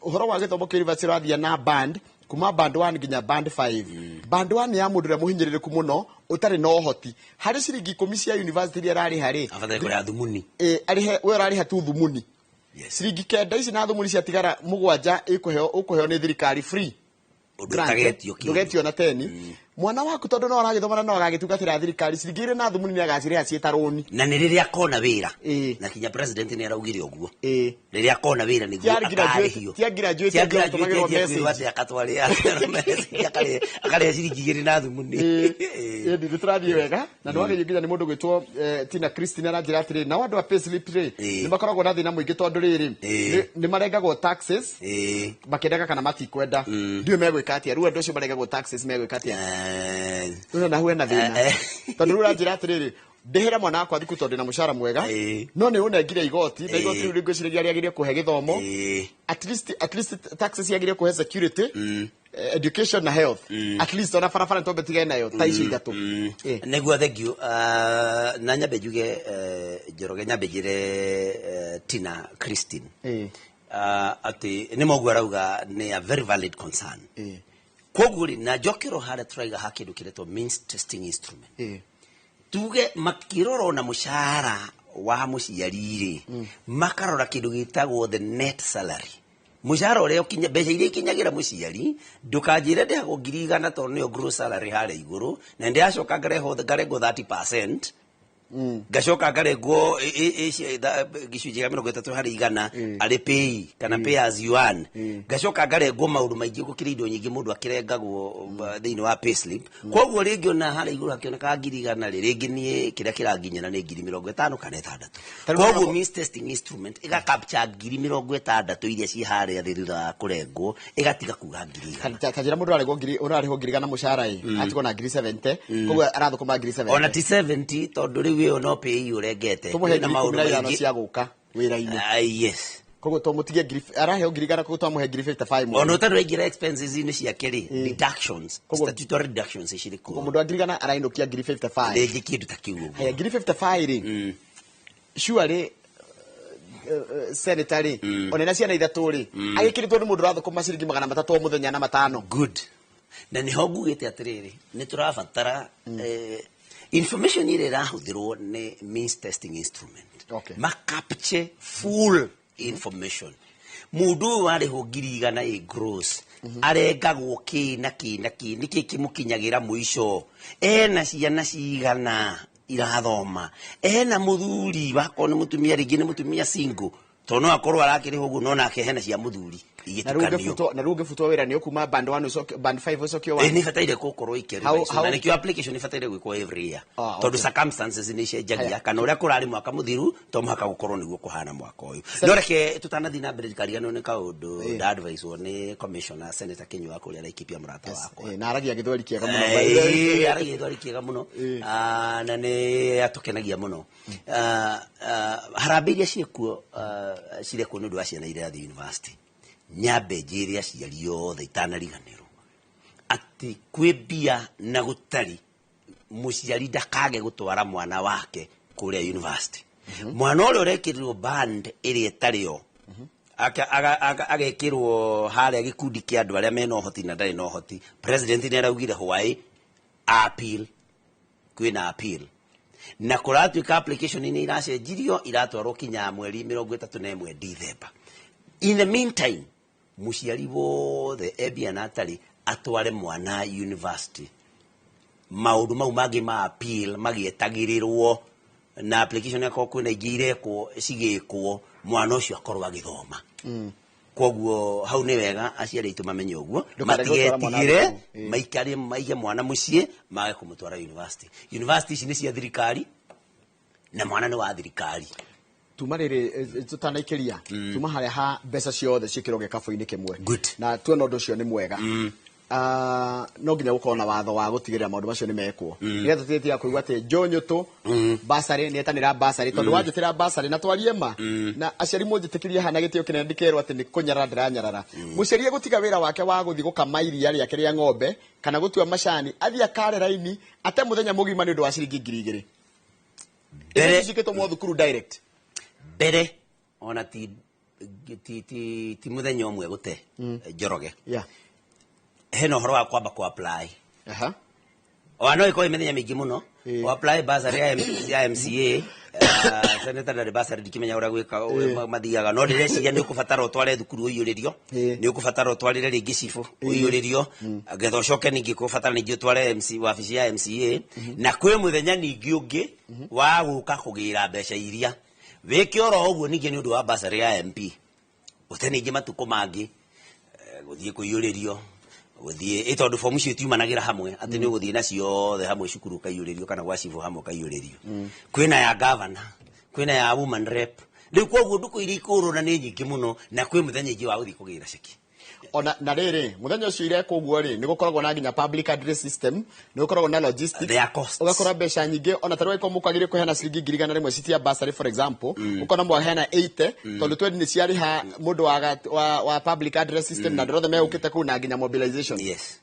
ũhoro wa gĩthomo kĩa university ũrathiĩ na band kuma band 1 nginya band 5. Band 1 ya mũndũ ũrĩa mũhinyĩrĩrĩku mũno ũtarĩ na ũhoti, harĩ ciringi 10 cia university iria ararĩha rĩ, Abatarĩ kũrĩha thumuni. Ĩ, arĩhe we ũrarĩha tu thumuni. Yes. Ciringi 9 ici na thumuni ciatigara 7 ĩkũheo ũkũheo nĩ thirikari free. Ũndũ Grant, ũtagetio kĩndũ. Ndũgetio na teni. Mwana waku tondũ no aragĩthoma na no agagĩtungatĩra thirikari, ciringi 2 na thumuni nĩ agacirĩha ciĩ ta rũni. Na nĩ rĩrĩa akona wĩra. Ĩĩ. Na kinya president nĩ araugire ũguo. Ĩĩ. Rĩrĩa akona wĩra nĩguo Ti a graduate- akarĩhio. ti a graduate Ti a angĩ graduate matũmagĩrwo angĩ akwĩrwo message. atĩ akatwarĩa akarĩha ciringi 2 na thumuni. Ĩĩ, nĩ tũrathiĩ wega na nĩ wagerio nginya nĩ mũndũ gwĩtwo Tina Christine aranjĩra atĩrĩ, nao andũ a payslip rĩ, Ĩĩ. nĩ makoragwo na thĩna mũingĩ tondũ rĩrĩ, Ĩĩ. nĩ marengagwo taxes makĩendaga kana matikwenda. Ndiũĩ megwĩka atĩa rĩu andũ acio marengagwo taxes megwĩka atĩa. Rĩu na hena thĩna tondũ rĩu ũranjĩra atĩrĩrĩ, ndĩhĩre mwana wakwa thukuru tondũ ndĩna mũcara mwega, no nĩ ũnengire igoti, na igoti rĩu rĩngwĩciragia rĩagĩrĩire kũhe gĩthomo. At least taxes yagĩrĩire kũhe security, education na health, at least ona barabara nĩtwambe tigane nayo ta icio ithatũ. Nĩguo, thank you. Na nyambe njuge, Njoroge, nyambe njĩre Tina Christine atĩ nĩ moguo arauga nĩ a very valid concern. Koguo rĩ, na njokerwo harĩa tũraiga ha kĩndũ kĩretwo means testing instrument. Tuge makĩrora ona mũcara wa mũciari rĩ, makarora kĩndũ gĩtagwo the net salary, mũcara ũrĩa ũkinya, mbeca iria ikinyagĩra mũciari. Ndũkanjĩre ndĩhagwo 100,000 tondũ nĩyo gross salary harĩa igũrũ, na ndĩracoka ngarehwo ngarengwo 30%, ngacoka ngarengwo 30% arĩ pay kana pay as you earn, ngacoka ngarengwo maũndũ maingĩ gũkĩra indo nyingĩ mũndũ akĩrengagwo thĩinĩ wa payslip. Koguo rĩngĩ ona harĩa igũrũ hakĩonekaga 100,000 rĩ, rĩngĩ niĩ kĩrĩa kĩranginyĩra nĩ 50,000 kana 60. Ta rĩu Koguo means testing instrument ĩgacapture 60,000 iria ciĩ harĩa thĩ thutha wa kũrengwo, ĩgatiga kuga 100,000. Ta njĩra mũndũ ararĩhwo ngiri, ũrarĩhwo 100,000 mũcara ĩ, atigwo na 70,000, koguo arathũkũma 70,000. Ona ti 70 tondũ rĩu ĩyo no pay ũrengete. Tũmũhe Kwĩna ngiri maũndũ ikũmi na ithano maingĩ. cia gũka wĩra-inĩ. Ah, yes. Koguo tũmũtigie ngiri, araheo 100,000, koguo twamũhe ngiri 55 Ona ũtarĩ waingĩra expenses-inĩ ciake rĩ, deductions, statutory deductions cirĩ kuo. Mũndũ wa 100,000 arainũkia ngiri 55. Rĩngĩ kĩndũ ta kĩu ũguo. Haya, ngiri 55 rĩ, surely senator rĩ, ona ena ciana ithatũ rĩ, agĩkĩrĩtwo nĩ mũndũ ũrathũkũma ciringi 300 o mũthenya na 500. Good, na nĩho ngugĩte atĩrĩrĩ, nĩ tũrabatara information ĩrĩa ĩrahũthĩrwo nĩ means testing instrument macapture full information. Mũndũ ũyũ warĩhwo 100,000 ĩ gross, arengagwo kĩ na kĩ na kĩ, nĩkĩ kĩmũkinyagĩra mũico, ena ciana cigana irathoma, ena mũthuri, wakorwo nĩ mũtumia, rĩngĩ nĩ mũtumia single, tondũ no akorwo arakĩrĩhwo ũguo no nake hena cia mũthuri. Na rĩu Igĩtukanio. ũngĩbutwo, na rĩu ũngĩbutwo wĩra nĩ ũkuma band 1 ũcoke band 5 ũcokio Ĩ, 1. nĩ ibataire gũkorwo How- na nĩkĩo application ibataire gwĩkwo every year, Ah, tondũ okay. circumstances nĩ icenjagia, Haya. kana ũrĩa kũrarĩ mwaka mũthiru to mũhaka gũkorwo nĩguo kũhana mwaka ũyũ. No reke tũtanathiĩ na mbere, ndikariganĩrwo nĩ kaũndũ ndaadvicewo nĩ commissioner Senator Kinyua kũrĩa Laikipia, mũrata wakwa. Eh, na aragia gĩthweri kĩega mũno, by the way. Ĩĩ, aragia gĩthweri kĩega mũno. Ah, na nĩ atũkenagia mũno. Ah, ah, harambĩ iria ciĩkuo, ah, cirekwo nĩ ũndũ wa ciana iria irathiĩ university, nyambe njĩre aciari othe itanariganĩrwo atĩ kwĩ mbia na gũtari, mũciari ndakage gũtwara mwana wake kũrĩa university. Mwana ũrĩa ũrekĩrirwo band ĩrĩa ĩtarĩ yo, agekĩrwo harĩa gĩkundi kĩa andũ arĩa mena ũhoti na ndarĩ na ũhoti, president nĩ araugire hwaĩ appeal, kwĩna appeal, na kũratuĩka application nĩ iracenjirio, iratwarwo kinya mweri 31 December. In the meantime, mũciari wothe embia na atarĩ atware mwana university, maũndũ mau mangĩ ma appeal magĩetagĩrĩrwo na application yakorwo kwĩna ingĩ irekwo cigĩkwo, mwana ũcio akorwo agĩthoma. Koguo hau nĩ wega aciari aitũ mamenye ũguo. Ndũkarege gũtwara mwana Matigetigĩre, thukuru. Ĩĩ. maikare maige mwana mũciĩ, mage kũmũtwara university. University ici nĩ cia thirikari na mwana nĩ wa thirikari. Tuma rĩrĩ tũtanaikĩria, tuma harĩa ha mbeca ciothe ciĩkĩrwo gĩkabũ-inĩ kĩmwe. Good. Na tuona ũndũ ũcio nĩ mwega. Ah, no nginya gũkorwo na watho wa gũtigĩrĩra maũndũ macio nĩ mekwo, nĩgetha tũtigĩtiga kũigua atĩ njũnyũtũ basarĩ nĩ etanĩra basarĩ, tondũ wanjĩtĩra basarĩ na twarie ma na aciari mũnjĩtĩkĩrie hana gĩtĩo kĩnene, ndĩkerwo atĩ nĩ kũnyarara ndĩranyarara. Mũciari egũtiga wĩra wake wa gũthiĩ gũkama iria rĩake rĩa ng'ombe kana gũtua macani, athiĩ akare raini ate mũthenya mũgima nĩ ũndũ wa ciringi 2000. Mbere- Icio ciĩkĩtwo mwa thukuru direct. Mbere ona ti mũthenya ũmwe gũte, Njoroge, hena ũhoro wa kwamba ku apply. Ona no ĩkorwo ĩ mĩthenya mĩingĩ mũno. O apply bursary ya MCA, senator ndarĩ bursary, ndikĩmenya ũrĩa gwĩka mathiaga, no ndĩreciria nĩ ũkũbatara ũtware thukuru ũiyũrĩrio, nĩ ũkũbatara ũtwarĩre rĩngĩ cibũ ũiyũrĩrio, getha ũcoke ningĩ kũbatara ningĩ ũtware MC wabici ya MCA, na kwĩ mũthenya ningĩ ũngĩ wa gũka kũgĩra mbeca iria wĩke oro ũguo ningĩ nĩ ũndũ wa bursary ya MP, ũte ningĩ matukũ mangĩ, gũthiĩ kũiyũrĩrio, gũthiĩ ĩ tondũ fomu icio itiumanagĩra hamwe atĩ nĩ ũgũthiĩ naciothe hamwe cukuru ũkaiyũrĩrio kana gwa cibũ hamwe ũkaiyũrĩrio. Kwĩna ya governor, kwĩna ya woman rep, rĩu koguo ndukũ iria ikũrũna nĩ nyingĩ mũno, na kwĩ mũthenya ingĩ wa gũthiĩ kũgĩra ceki. Ona na rĩrĩ mũthenya ũcio irekwo ũguo rĩ, nĩ gũkoragwo na nginya public address system, nĩ gũkoragwo na logistics. There are costs. Ũgakora mbeca nyingĩ, ona tarĩu angĩkorwo mũkwagĩrĩire kũheana ciringi 100,000 citia bursary, for example, ũkona mwaheana 80 tondũ twendi nĩ ciarĩha mũndũ wa public address system na andũ othe megũkĩte kũu na nginya mobilization. Yes,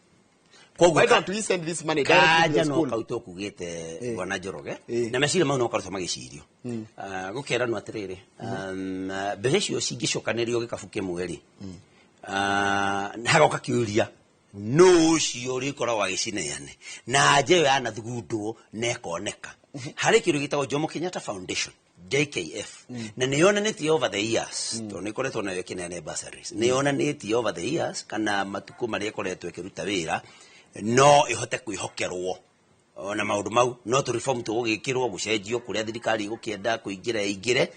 koguo Why don't we send this money directly to kanja the no school? kau tũkugĩte, bwana Njoroge, Ĩĩ. na meciria mau no makoretwo magĩcirio. Ah, gũkeranwo atĩrĩrĩ, mbeca icio cingĩcokanĩrio gĩkabu kĩmwe rĩ, ah, hagoka kĩũria nũ ũcio ũrĩkoragwo agĩcineane na nja ĩyo yanathugundwo na ĩkoneka harĩ kĩndũ gĩtagwo Jomo Kenyatta Foundation, JKF, na nĩ yonanĩtie over the years, tondũ nĩ ĩkoretwo nayo ĩkĩneana bursaries, nĩ yonanĩtie over the years kana matukũ marĩa ĩkoretwo ĩkĩruta wĩra no ĩhote kwĩhokerwo ona maũndũ mau no tũ reform tũgũgĩkĩrwo gũcenjio kũrĩa thirikari ĩgũkĩenda kũingĩra ĩingĩre.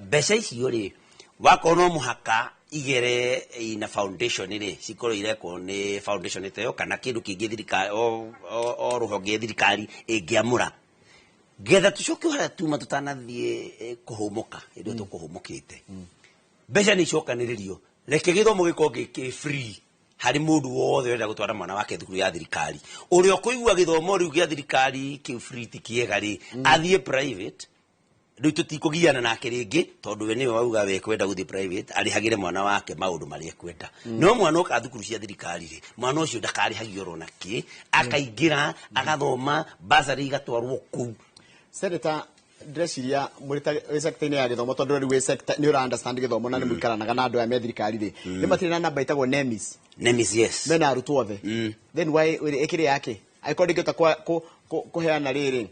Mbeca icio rĩ, wakorwo no mũhaka igere ina foundation rĩ, cikorwo irekwo nĩ foundation ta ĩyo kana kĩndũ kĩngĩ thirikari o rũhonge thirikari ĩngĩamũra, getha tũcoke harĩa tuma tũtanathiĩ kũhũmũka. Hĩndĩ ĩyo tũkũhũmũkĩte, mbeca nĩ icokanĩrĩrio, reke gĩthomo gĩkorwo gĩ free harĩ mũndũ wothe ũrenda gũtwara mwana wake thukuru ya thirikari. Ũrĩa ũkũigua gĩthomo rĩu gĩa thirikari kĩu free ti kĩega rĩ, athiĩ private. Rĩu tũtikũgiana nake rĩngĩ, tondũ we nĩwe wauga we kwenda gũthiĩ private, arĩhagĩre mwana wake maũndũ marĩa ekwenda. No mwana oka thukuru cia thirikari rĩ, mwana ũcio ndakarĩhagio oro nakĩ, akaingĩra agathoma, bursary igatwarwo kũu. Senator, ndĩreciria mũrĩ ta wĩ sector-inĩ ya gĩthomo, tondũ rĩu wĩ sector nĩ ũra understand gĩthomo na nĩ mũikaranaga na andũ aya me thirikari rĩ, nĩ matirĩ na namba ĩtagwo NEMIS? NEMIS, yes. Mena arutwo othe. Then why ĩkĩrĩ yake angĩkorwo ndingĩhota kũheana rĩrĩ,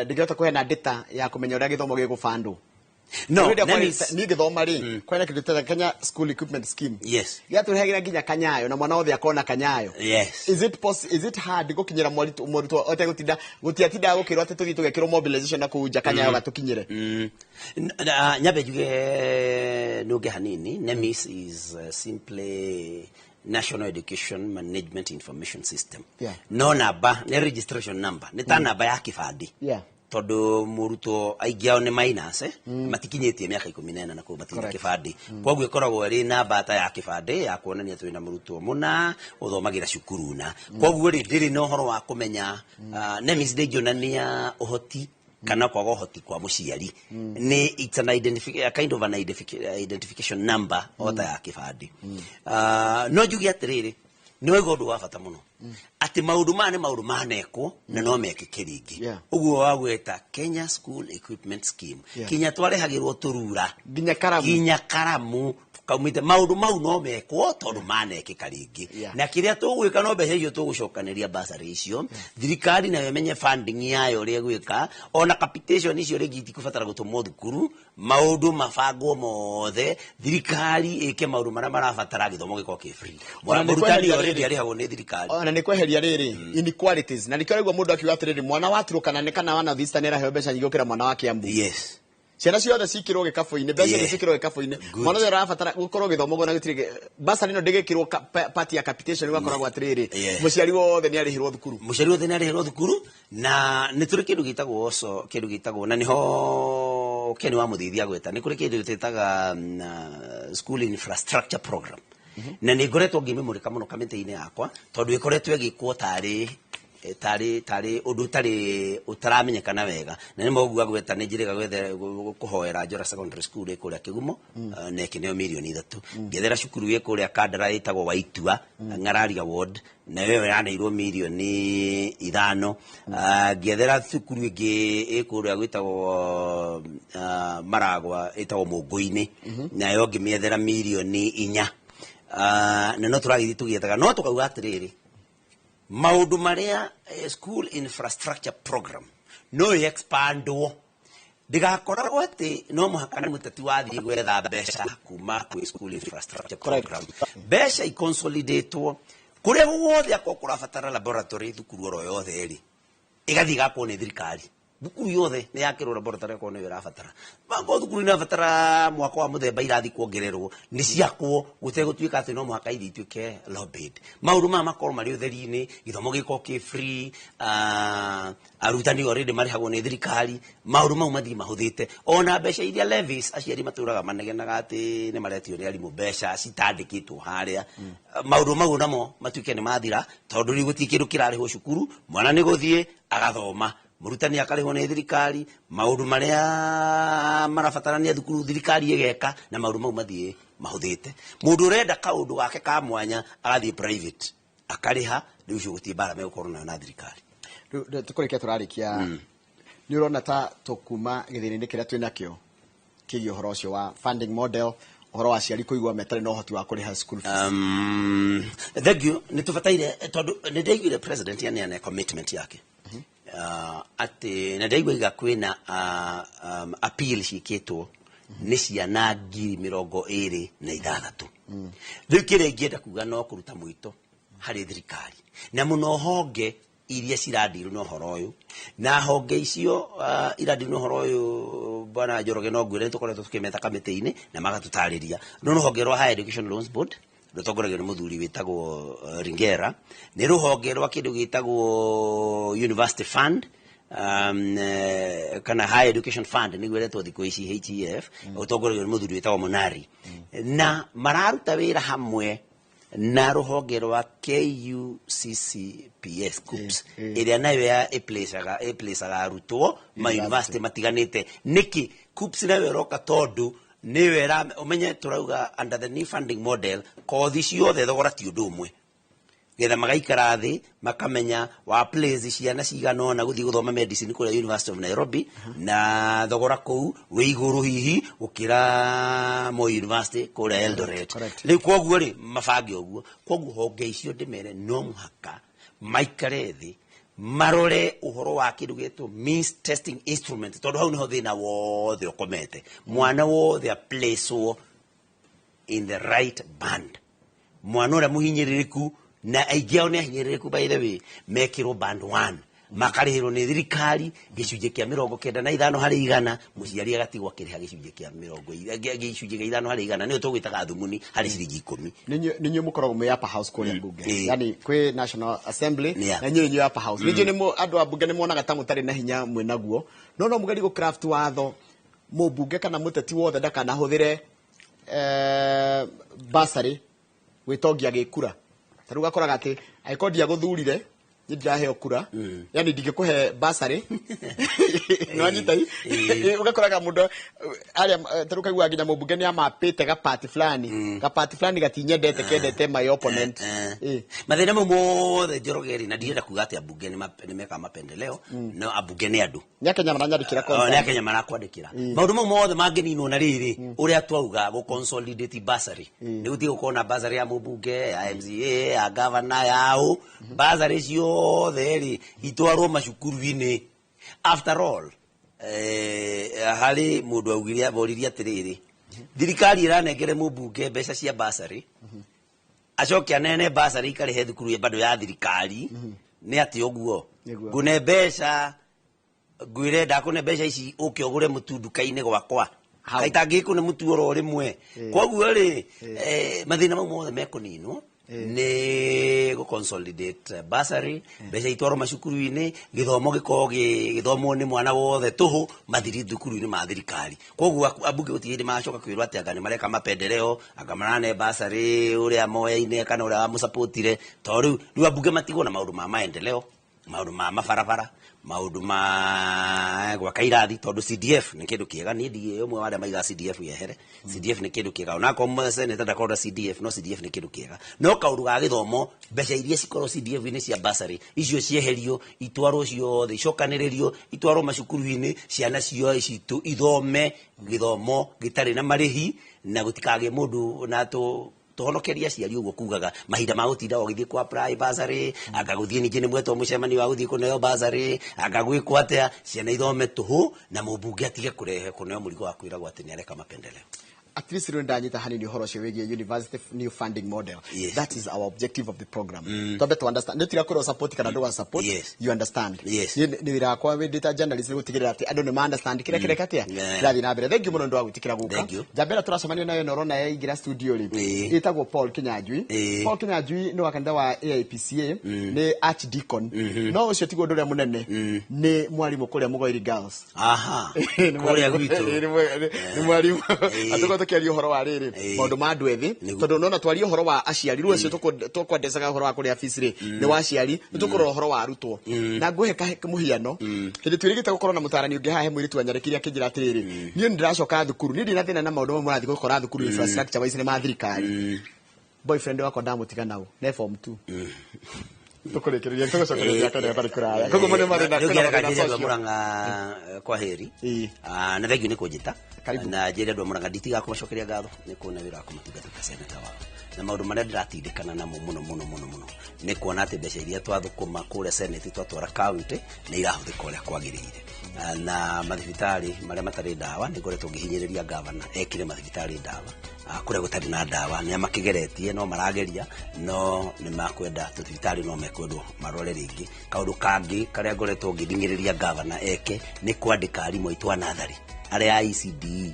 ndingĩhota kũheana data ya kũmenya ũrĩa gĩthomo gĩgũbandwo? No, Hĩndĩ ĩrĩa NEMIS niĩ ngĩthoma rĩ, kwĩna kĩndũ teta Kenya School Equipment Scheme. Gĩatũrehagĩra nginya kanyayo na mwana wothe akona kanyayo. Is it hard gũkinyĩra mũrutwo ũtegũtinda gũtiatindaga gũkĩrwo atĩ tũthiĩ tũgekĩrwo mobilization na kũu nja kanyayo gatũkinyĩre? Nyambe njuge nũnge hanini. NEMIS is simply National Education Management Information System. No namba nĩ registration number, nĩ ta namba ya kĩbandĩ. Tondũ mũrutwo aingĩ ao nĩ minors, matikinyĩtie mĩaka 14 na kũu matirĩ na kĩbandĩ. Koguo ĩkoragwo ĩrĩ namba ta ya kĩbandĩ ya kuonania twĩna mũrutwo mũna ũthomagĩra cukuru na koguo rĩ, ndĩrĩ na ũhoro wa kũmenya. NEMIS ndĩngĩonania ũhoti kana kwaga ũhoti kwa mũciari. Nĩ it's an a kind of an identification number o ta ya kĩbandĩ. No njuge atĩrĩrĩ, nĩ waigua ũndũ wa bata mũno atĩ maũndũ maya nĩ maũndũ manekwo na no mekĩke rĩngĩ. Ũguo wagweta Kenya School Equipment Scheme, kinya twarehagĩrwo tũrura, nginya karamu, nginya karamu kaumĩte. Maũndũ mau no mekwo tondũ manekĩka rĩngĩ. Na kĩrĩa tũgwĩka, no mbeca icio tũgũcokanĩria, basarĩ icio, thirikari nayo ĩmenye funding yayo ũrĩa ĩgwĩka. Ona capitation icio rĩngĩ itikũbatara gũtũmwo thukuru, maũndũ mabangwo mothe, thirikari ĩke maũndũ marĩa marabatara, gĩthomo gĩkorwo kĩ free. Ona nĩ Mũrutani kweheria already rĩrĩ. arĩhagwo nĩ thirikari. Ona nĩ kweheria rĩrĩ inequalities, na nĩkĩo raigua mũndũ akiuga atĩrĩrĩ, mwana wa Turukana nĩ kana wa North Eastern nĩ araheo mbeca nyingĩ gũkĩra mwana wa Kiambu. Ciana ciothe cikĩrwo gĩkabũ-inĩ, mbeca ciothe cikĩrwo gĩkabũ-inĩ. Mwana ũyũ ũrabatara gũkorwo gĩthomo gona gĩtirĩ basarĩ ĩno ndĩgĩkĩrwo part ya capitation, ũgakoragwo atĩrĩrĩ, mũciari wothe nĩ arĩhĩrwo thukuru. Mũciari wothe nĩ arĩhĩrwo thukuru, na nĩ tũrĩ kĩndũ gĩtagwo so kĩndũ gĩtagwo, na nĩho Ken wa Mũthithia gweta, nĩ kũrĩ kĩndũ twĩtaga school infrastructure program, na nĩ ngoretwo ngĩmĩmũrĩka mũno kamĩtĩ-inĩ yakwa tondũ ĩkoretwo ĩgĩkwo tarĩ ũndũ ũtarĩ ũtaramenyekana wega. Na nĩ moguo gweta nĩ njĩrĩga gwethe kũhoera Njora Secondary School ĩ kũrĩa Kĩgumo, na ĩkĩneo mirioni 3. Ngĩethera cukuru ĩ kũrĩa Kandara ĩtagwo Waitua, Ng'araria ward, nayo ĩyo yaneirwo mirioni 5. Ngĩethera cukuru ĩngĩ ĩ kũrĩa gwĩtagwo Maragwa, ĩtagwo Mũngũ-inĩ, nayo ngĩmĩethera mirioni 4. Na no tũragĩthiĩ tũgĩethaga, no tũkauga atĩrĩrĩ, maũndũ marĩa school infrastructure program no ĩ expandwo, ndĩgakoragwo atĩ no mũhaka nĩ mũteti wathiĩ gwetha mbeca kuma kwĩ school infrastructure program. Mbeca iconsolidatwo kũrĩa guothe akorwo kũrabatara laboratory thukuru oro yothe rĩ, ĩgathiĩ gakwo nĩ thirikari. Thukuru yothe nĩ yakĩrwo laboratory akorwo nĩyo ĩrabatara. Akorwo thukuru ĩrabatara mwako wa mũthemba irathi kuongererwo, nĩ ciakwo gũtegũtuĩka atĩ no mũhaka ithi ituĩke lobbied. Maũndũ maya makorwo marĩ ũtheri-inĩ, gĩthomo gĩkorwo kĩ free, arutani already marĩhagwo nĩ thirikari, maũndũ mau mathiĩ mahũthĩte. Ona mbeca iria levies aciari matũraga manegenaga atĩ nĩ maretio nĩ arimũ mbeca citandĩkĩtwo harĩa, maũndũ mau namo matuĩke nĩ mathira, tondũ rĩu gũtirĩ kĩndũ kĩrarĩhwo cukuru. Mwana nĩ gũthiĩ agathoma, mũrutani akarĩhwo nĩ thirikari, maũndũ marĩa marabatarania thukuru thirikari ĩgeka, na maũndũ mau mathiĩ mahũthĩte. Mũndũ ũrenda kaũndũ gake ka mwanya agathiĩ private akarĩha. Rĩu ũcio gũtirĩ mbara megũkorwo nayo na thirikari. Rĩu tũkũrĩkia, tũrarĩkia, nĩ ũrona ta tũkuma gĩthĩna-inĩ kĩrĩa twĩ nakĩo kĩgiĩ ũhoro ũcio wa funding model, ũhoro wa aciari kũigua metarĩ na ũhoti wa kũrĩha school fees? Thank you. Nĩ tũbataire, tondũ nĩ ndaiguire president aneana commitment yake atĩ na ndaigua iga kwĩna appeal ciĩkĩtwo nĩ ciana 26,000. Rĩu kĩrĩa ingĩenda kuga no kũruta mwĩto harĩ thirikari na mũno honge iria cirandirwo na ũhoro ũyũ, na honge icio irandirwo na ũhoro ũyũ, bwana Njoroge, no ngwĩre nĩ tũkoretwo tũkĩmeta kamĩtĩ-inĩ na magatũtarĩria. No rũhonge rwa Higher Education Loans Board rũtongoragio nĩ mũthuri wĩtagwo Ringera, nĩ rũhonge rwa kĩndũ gĩtagwo University Fund, kana Higher Education Fund nĩguo ĩretwo thikũ ici, HEF, ũtongoragio nĩ mũthuri wĩtagwo Monari, na mararuta wĩra hamwe na rũhonge rwa KUCCPS, KUCCPS, ĩrĩa nayo ya ĩplacaga arutwo ma university matiganĩte. Nĩkĩ KUCCPS nayo ĩroka? Tondũ nĩyo ĩra ũmenye tũrauga under the new funding model kothi ciothe thogora ti ũndũ ũmwe, getha magaikara thĩ makamenya wa place ciana cigana ũna gũthiĩ gũthoma medicine kũrĩa University of Nairobi, na thogora kũu wĩ igũrũ hihi gũkĩra Moi University kũrĩa Eldoret. Rĩu koguo rĩ, mabange ũguo. Koguo honge icio ndĩmere no mũhaka maikare thĩ. Marore ũhoro wa kĩndũ gĩtwo means testing instrument, tondũ hau nĩho thĩna wothe ũkomete. Mwana wothe aplacewo in the right band. Mwana ũrĩa mũhinyĩrĩrĩku, na aingĩ ao nĩ ahinyĩrĩrĩku by the way, mekĩrwo band 1, makarĩhĩrwo nĩ thirikari gĩcunjĩ kĩa 95%, mũciari agatigwo akĩrĩha gĩcunjĩ kĩa mĩrongo gĩcunjĩ kĩa 5%, nĩyo tũgwĩtaga thumuni harĩ ciringi 10. Nĩ inyuĩ mũkoragwo mwĩ upper house kũrĩa mbunge. Ĩĩ. Yani kwĩ National Assembly na inyuĩ inyuĩ upper house. Ningĩ nĩ andũ a mbunge nĩ monaga ta mũtarĩ na hinya mwĩ naguo, no mũgerie gũ craft watho mũmbunge kana mũteti wothe ndakanahũthĩre bursary gwĩtongia gĩkura. Ta rĩu ũgakoraga atĩ angĩkorwo ndiagũthurire, niĩ ndiraheo kura, yani ndingĩkũhe bursary, nĩwanyita i? Ũgakoraga mũndũ arĩa ta rĩu kaiguaga nginya mũmbunge nĩ amapĩte gapati fulani, gapati fulani gatinyendete, kendete my opponent. Mathĩna mau mothe, Njoroge rĩ, na ndirenda kuga atĩ ambunge nĩ mekaga mapendeleo, no ambunge nĩ andũ. Nĩ Akenya maranyandĩkĩra. Oh, nĩ Akenya marakwandĩkĩra. Maũndũ mau mothe mangĩninwo na rĩrĩ ũrĩa twauga gũ consolidate bursary, nĩ gũtige gũkorwo na bursary ya mũmbunge, ya MCA, ya governor, ya ũ. Bursary ciothe rĩ itwarwo macukuru-inĩ. After all, harĩ mũndũ augire, boririe atĩrĩrĩ, thirikari ĩranengere mũmbunge mbeca cia bursary, acoke anene bursary ikarĩhe thukuru ya bado ya thirikari, nĩ atĩ ũguo? Nĩguo. Ngũne mbeca, ngwĩre ndakũne mbeca ici, ũke ũgũre mũtu nduka-inĩ gwakwa. Hau. Kaita ngĩkũne mũtu oro rĩmwe. Koguo rĩ, mathĩna mau mothe mekũninwo nĩ gũ consolidate bursary, mbeca itwarwo macukuru-inĩ, gĩthomo gĩkorwo gĩthomwo nĩ mwana wothe tũhũ, mathiri thukuru-inĩ ma thirikari. Koguo ambunge gũtirĩ hĩndĩ magacoka kwĩrwo atĩ anga nĩ mareka mapendeleo, anga marane bursary ũrĩa moyaine kana ũrĩa wamũsapotire, tondũ rĩu ambunge matigwo na maũndũ ma maendeleo, maũndũ ma mabarabara, maũndũ ma gwaka irathi, tondũ CDF nĩ kĩndũ kĩega. Niĩ ndigĩ ũmwe wa arĩa maigaga CDF yehere. CDF nĩ kĩndũ kĩega, onakorwo senator ndakorwo na CDF, no CDF nĩ kĩndũ kĩega. No kaũndũ ga gĩthomo, mbeca iria cikorwo CDF-inĩ cia bursary icio cieherio, itwarwo ciothe, icokanĩrĩrio, itwarwo macukuru-inĩ, ciana ciothe citũ ithome gĩthomo gĩtarĩ na marĩhi, na gũtikagĩe mũndũ na tũ tũhonokerie aciari ũguo kugaga mahinda ma gũtinda ũgĩthiĩ kwa apply bursary, anga gũthiĩ ningĩ nĩ mwetwo mũcemanio wa gũthiĩ kũneo bursary, anga gwĩkwo atĩa. Ciana ithome tũhũ na mũmbunge atige kũrehe kũneo mũrigo wa kwĩragwo atĩ nĩ areka mapendeleo. At least rĩu ndanyita hanini ũhoro ũcio wĩgiĩ university new funding model. That is our objective of the program, twambe to understand, nĩ tiga kwĩrwo support kana ndũga support. You understand. Niĩ nĩ wĩra wakwa wĩ ndĩ ta journalist nĩ gũtigĩrĩra atĩ andũ nĩ ma understand kĩrĩa kĩreka atĩa kĩrathiĩ na mbere. Thank you mũno nĩ ũndũ wa gwĩtĩkĩra gũka. Thank you. Njamba ĩrĩa tũracemania nayo na ũrona yaingĩra studio rĩ, ĩtagwo Paul Kinyanjui. Paul Kinyanjui nĩ wa kanitha wa AIPCA, nĩ archdeacon, no ũcio tiguo ũndũ ũrĩa mũnene, nĩ mwarimũ kũrĩa Mũgoiri Girls. Nĩ Kũrĩa mwarimũ. gwitũ. Nĩ mwarimũ. Atũkorwo tũkĩaria ũhoro wa rĩrĩ, maũndũ ma andũ ethĩ, tondũ nona twaria ũhoro wa aciari rĩu acio tũkwendecaga ũhoro wa kũrĩa fees rĩ, nĩ wa aciari, nĩ tũkũrora ũhoro wa arutwo. Na ngũhe mũhiano, hĩndĩ twĩrĩgĩte gũkorwo na mũtarani ũngĩ haha, he mũirĩtu wanyarĩkire akĩnjĩra atĩrĩrĩ, niĩ nĩ ndĩracoka thukuru, niĩ ndina thĩna na maũndũ mamwe mũrathiĩ gũkora thukuru, infrastructure wise nĩ ma thirikari, boyfriend wakwa ndamũtiga nau ne form 2. Tũkũrĩkĩrĩria, tũgũcokereria kana hatarĩ kũraya. Koguo mũnĩ mathĩna, Rĩu kwĩna ngĩreka mathĩna njĩre andũ a social. Mũrang'a kwa heri. Na thank you nĩ kũnjĩta. Karibu. Na njĩre andũ a Mũrang'a nditigaga kũmacokeria ngatho nĩ kuona wĩra wa kũmatungata ta senator wao, na maũndũ marĩa ndĩratindĩkana namo mũno mũno mũno mũno nĩ kuona atĩ mbeca iria twathũkũma kũrĩa senate twatwara county nĩ irahũthĩka ũrĩa kwagĩrĩire. Na mathibitarĩ marĩa matarĩ ndawa, nĩ ngoretwo ngĩhinyĩrĩria gavana ekire mathibitarĩ ndawa. Kũrĩa gũtarĩ na ndawa nĩ makĩgeretie, no marageria, no nĩ makwenda tũthibitarĩ no mekwendwo marore rĩngĩ. Kaũndũ kangĩ karĩa ngoretwo ngĩthing'ĩrĩria gavana eke nĩ kwandĩka arimũ aitũ a natharĩ arĩa a ECDE,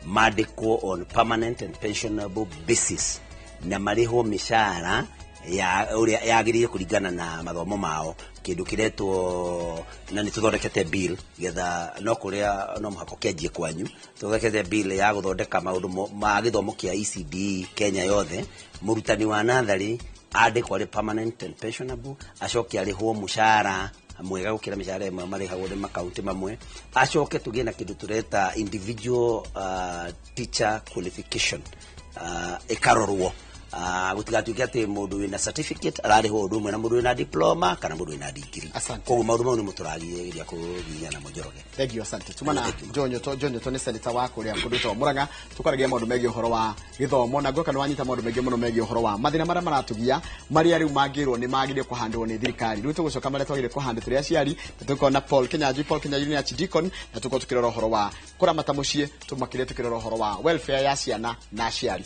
mandĩkwo on permanent and pensionable basis na marĩhwo mĩcara ya ũrĩa yagĩrĩire kũringana na mathomo mao, kĩndũ kĩretwo, na nĩ tũthondekete bill getha no kũrĩa no mũhaka ũkĩanjie kwanyu, tũthondekete bill ya gũthondeka maũndũ ma gĩthomo kĩa ECDE Kenya yothe. Mũrutani wa natharĩ andĩkwo arĩ permanent and pensionable, acoke arĩhwo mũcara mwega gũkĩra mĩcara ĩmwe marĩhagwo nĩ makaunti mamwe, acoke tũgĩe na kĩndũ tũreta individual teacher qualification, ĩkarorwo. Gũtigatuĩke atĩ mũndũ wĩna certificate ararĩhwo ũndũ ũmwe na mũndũ wĩna diploma kana mũndũ wĩna degree. Asante. Koguo maũndũ mau nĩmo tũrageria kũginya namo, Njoroge. Thank you, asante. Tumana John Nyoto. John Nyoto nĩ senator wa kũrĩa kũndũ ta Murang'a. Tukaragia maũndũ megiĩ ũhoro wa gĩthomo na ngwĩka nĩ wanyita maũndũ maingĩ mũno megiĩ ũhoro wa mathĩna marĩa maratugia, marĩa rĩu mangĩrwo nĩ magĩrĩire kũhandwo nĩ thirikari. Rĩu tũgũcoka marĩa twagĩrĩire kũhandwo tũrĩ aciari, na tũkorwo na Paul Kinyanjui. Paul Kinyanjui nĩ archdeacon, na tũkorwo tũkĩrora ũhoro wa kũramata mũciĩ, tũmakĩria tũkĩrora ũhoro wa welfare ya ciana na aciari.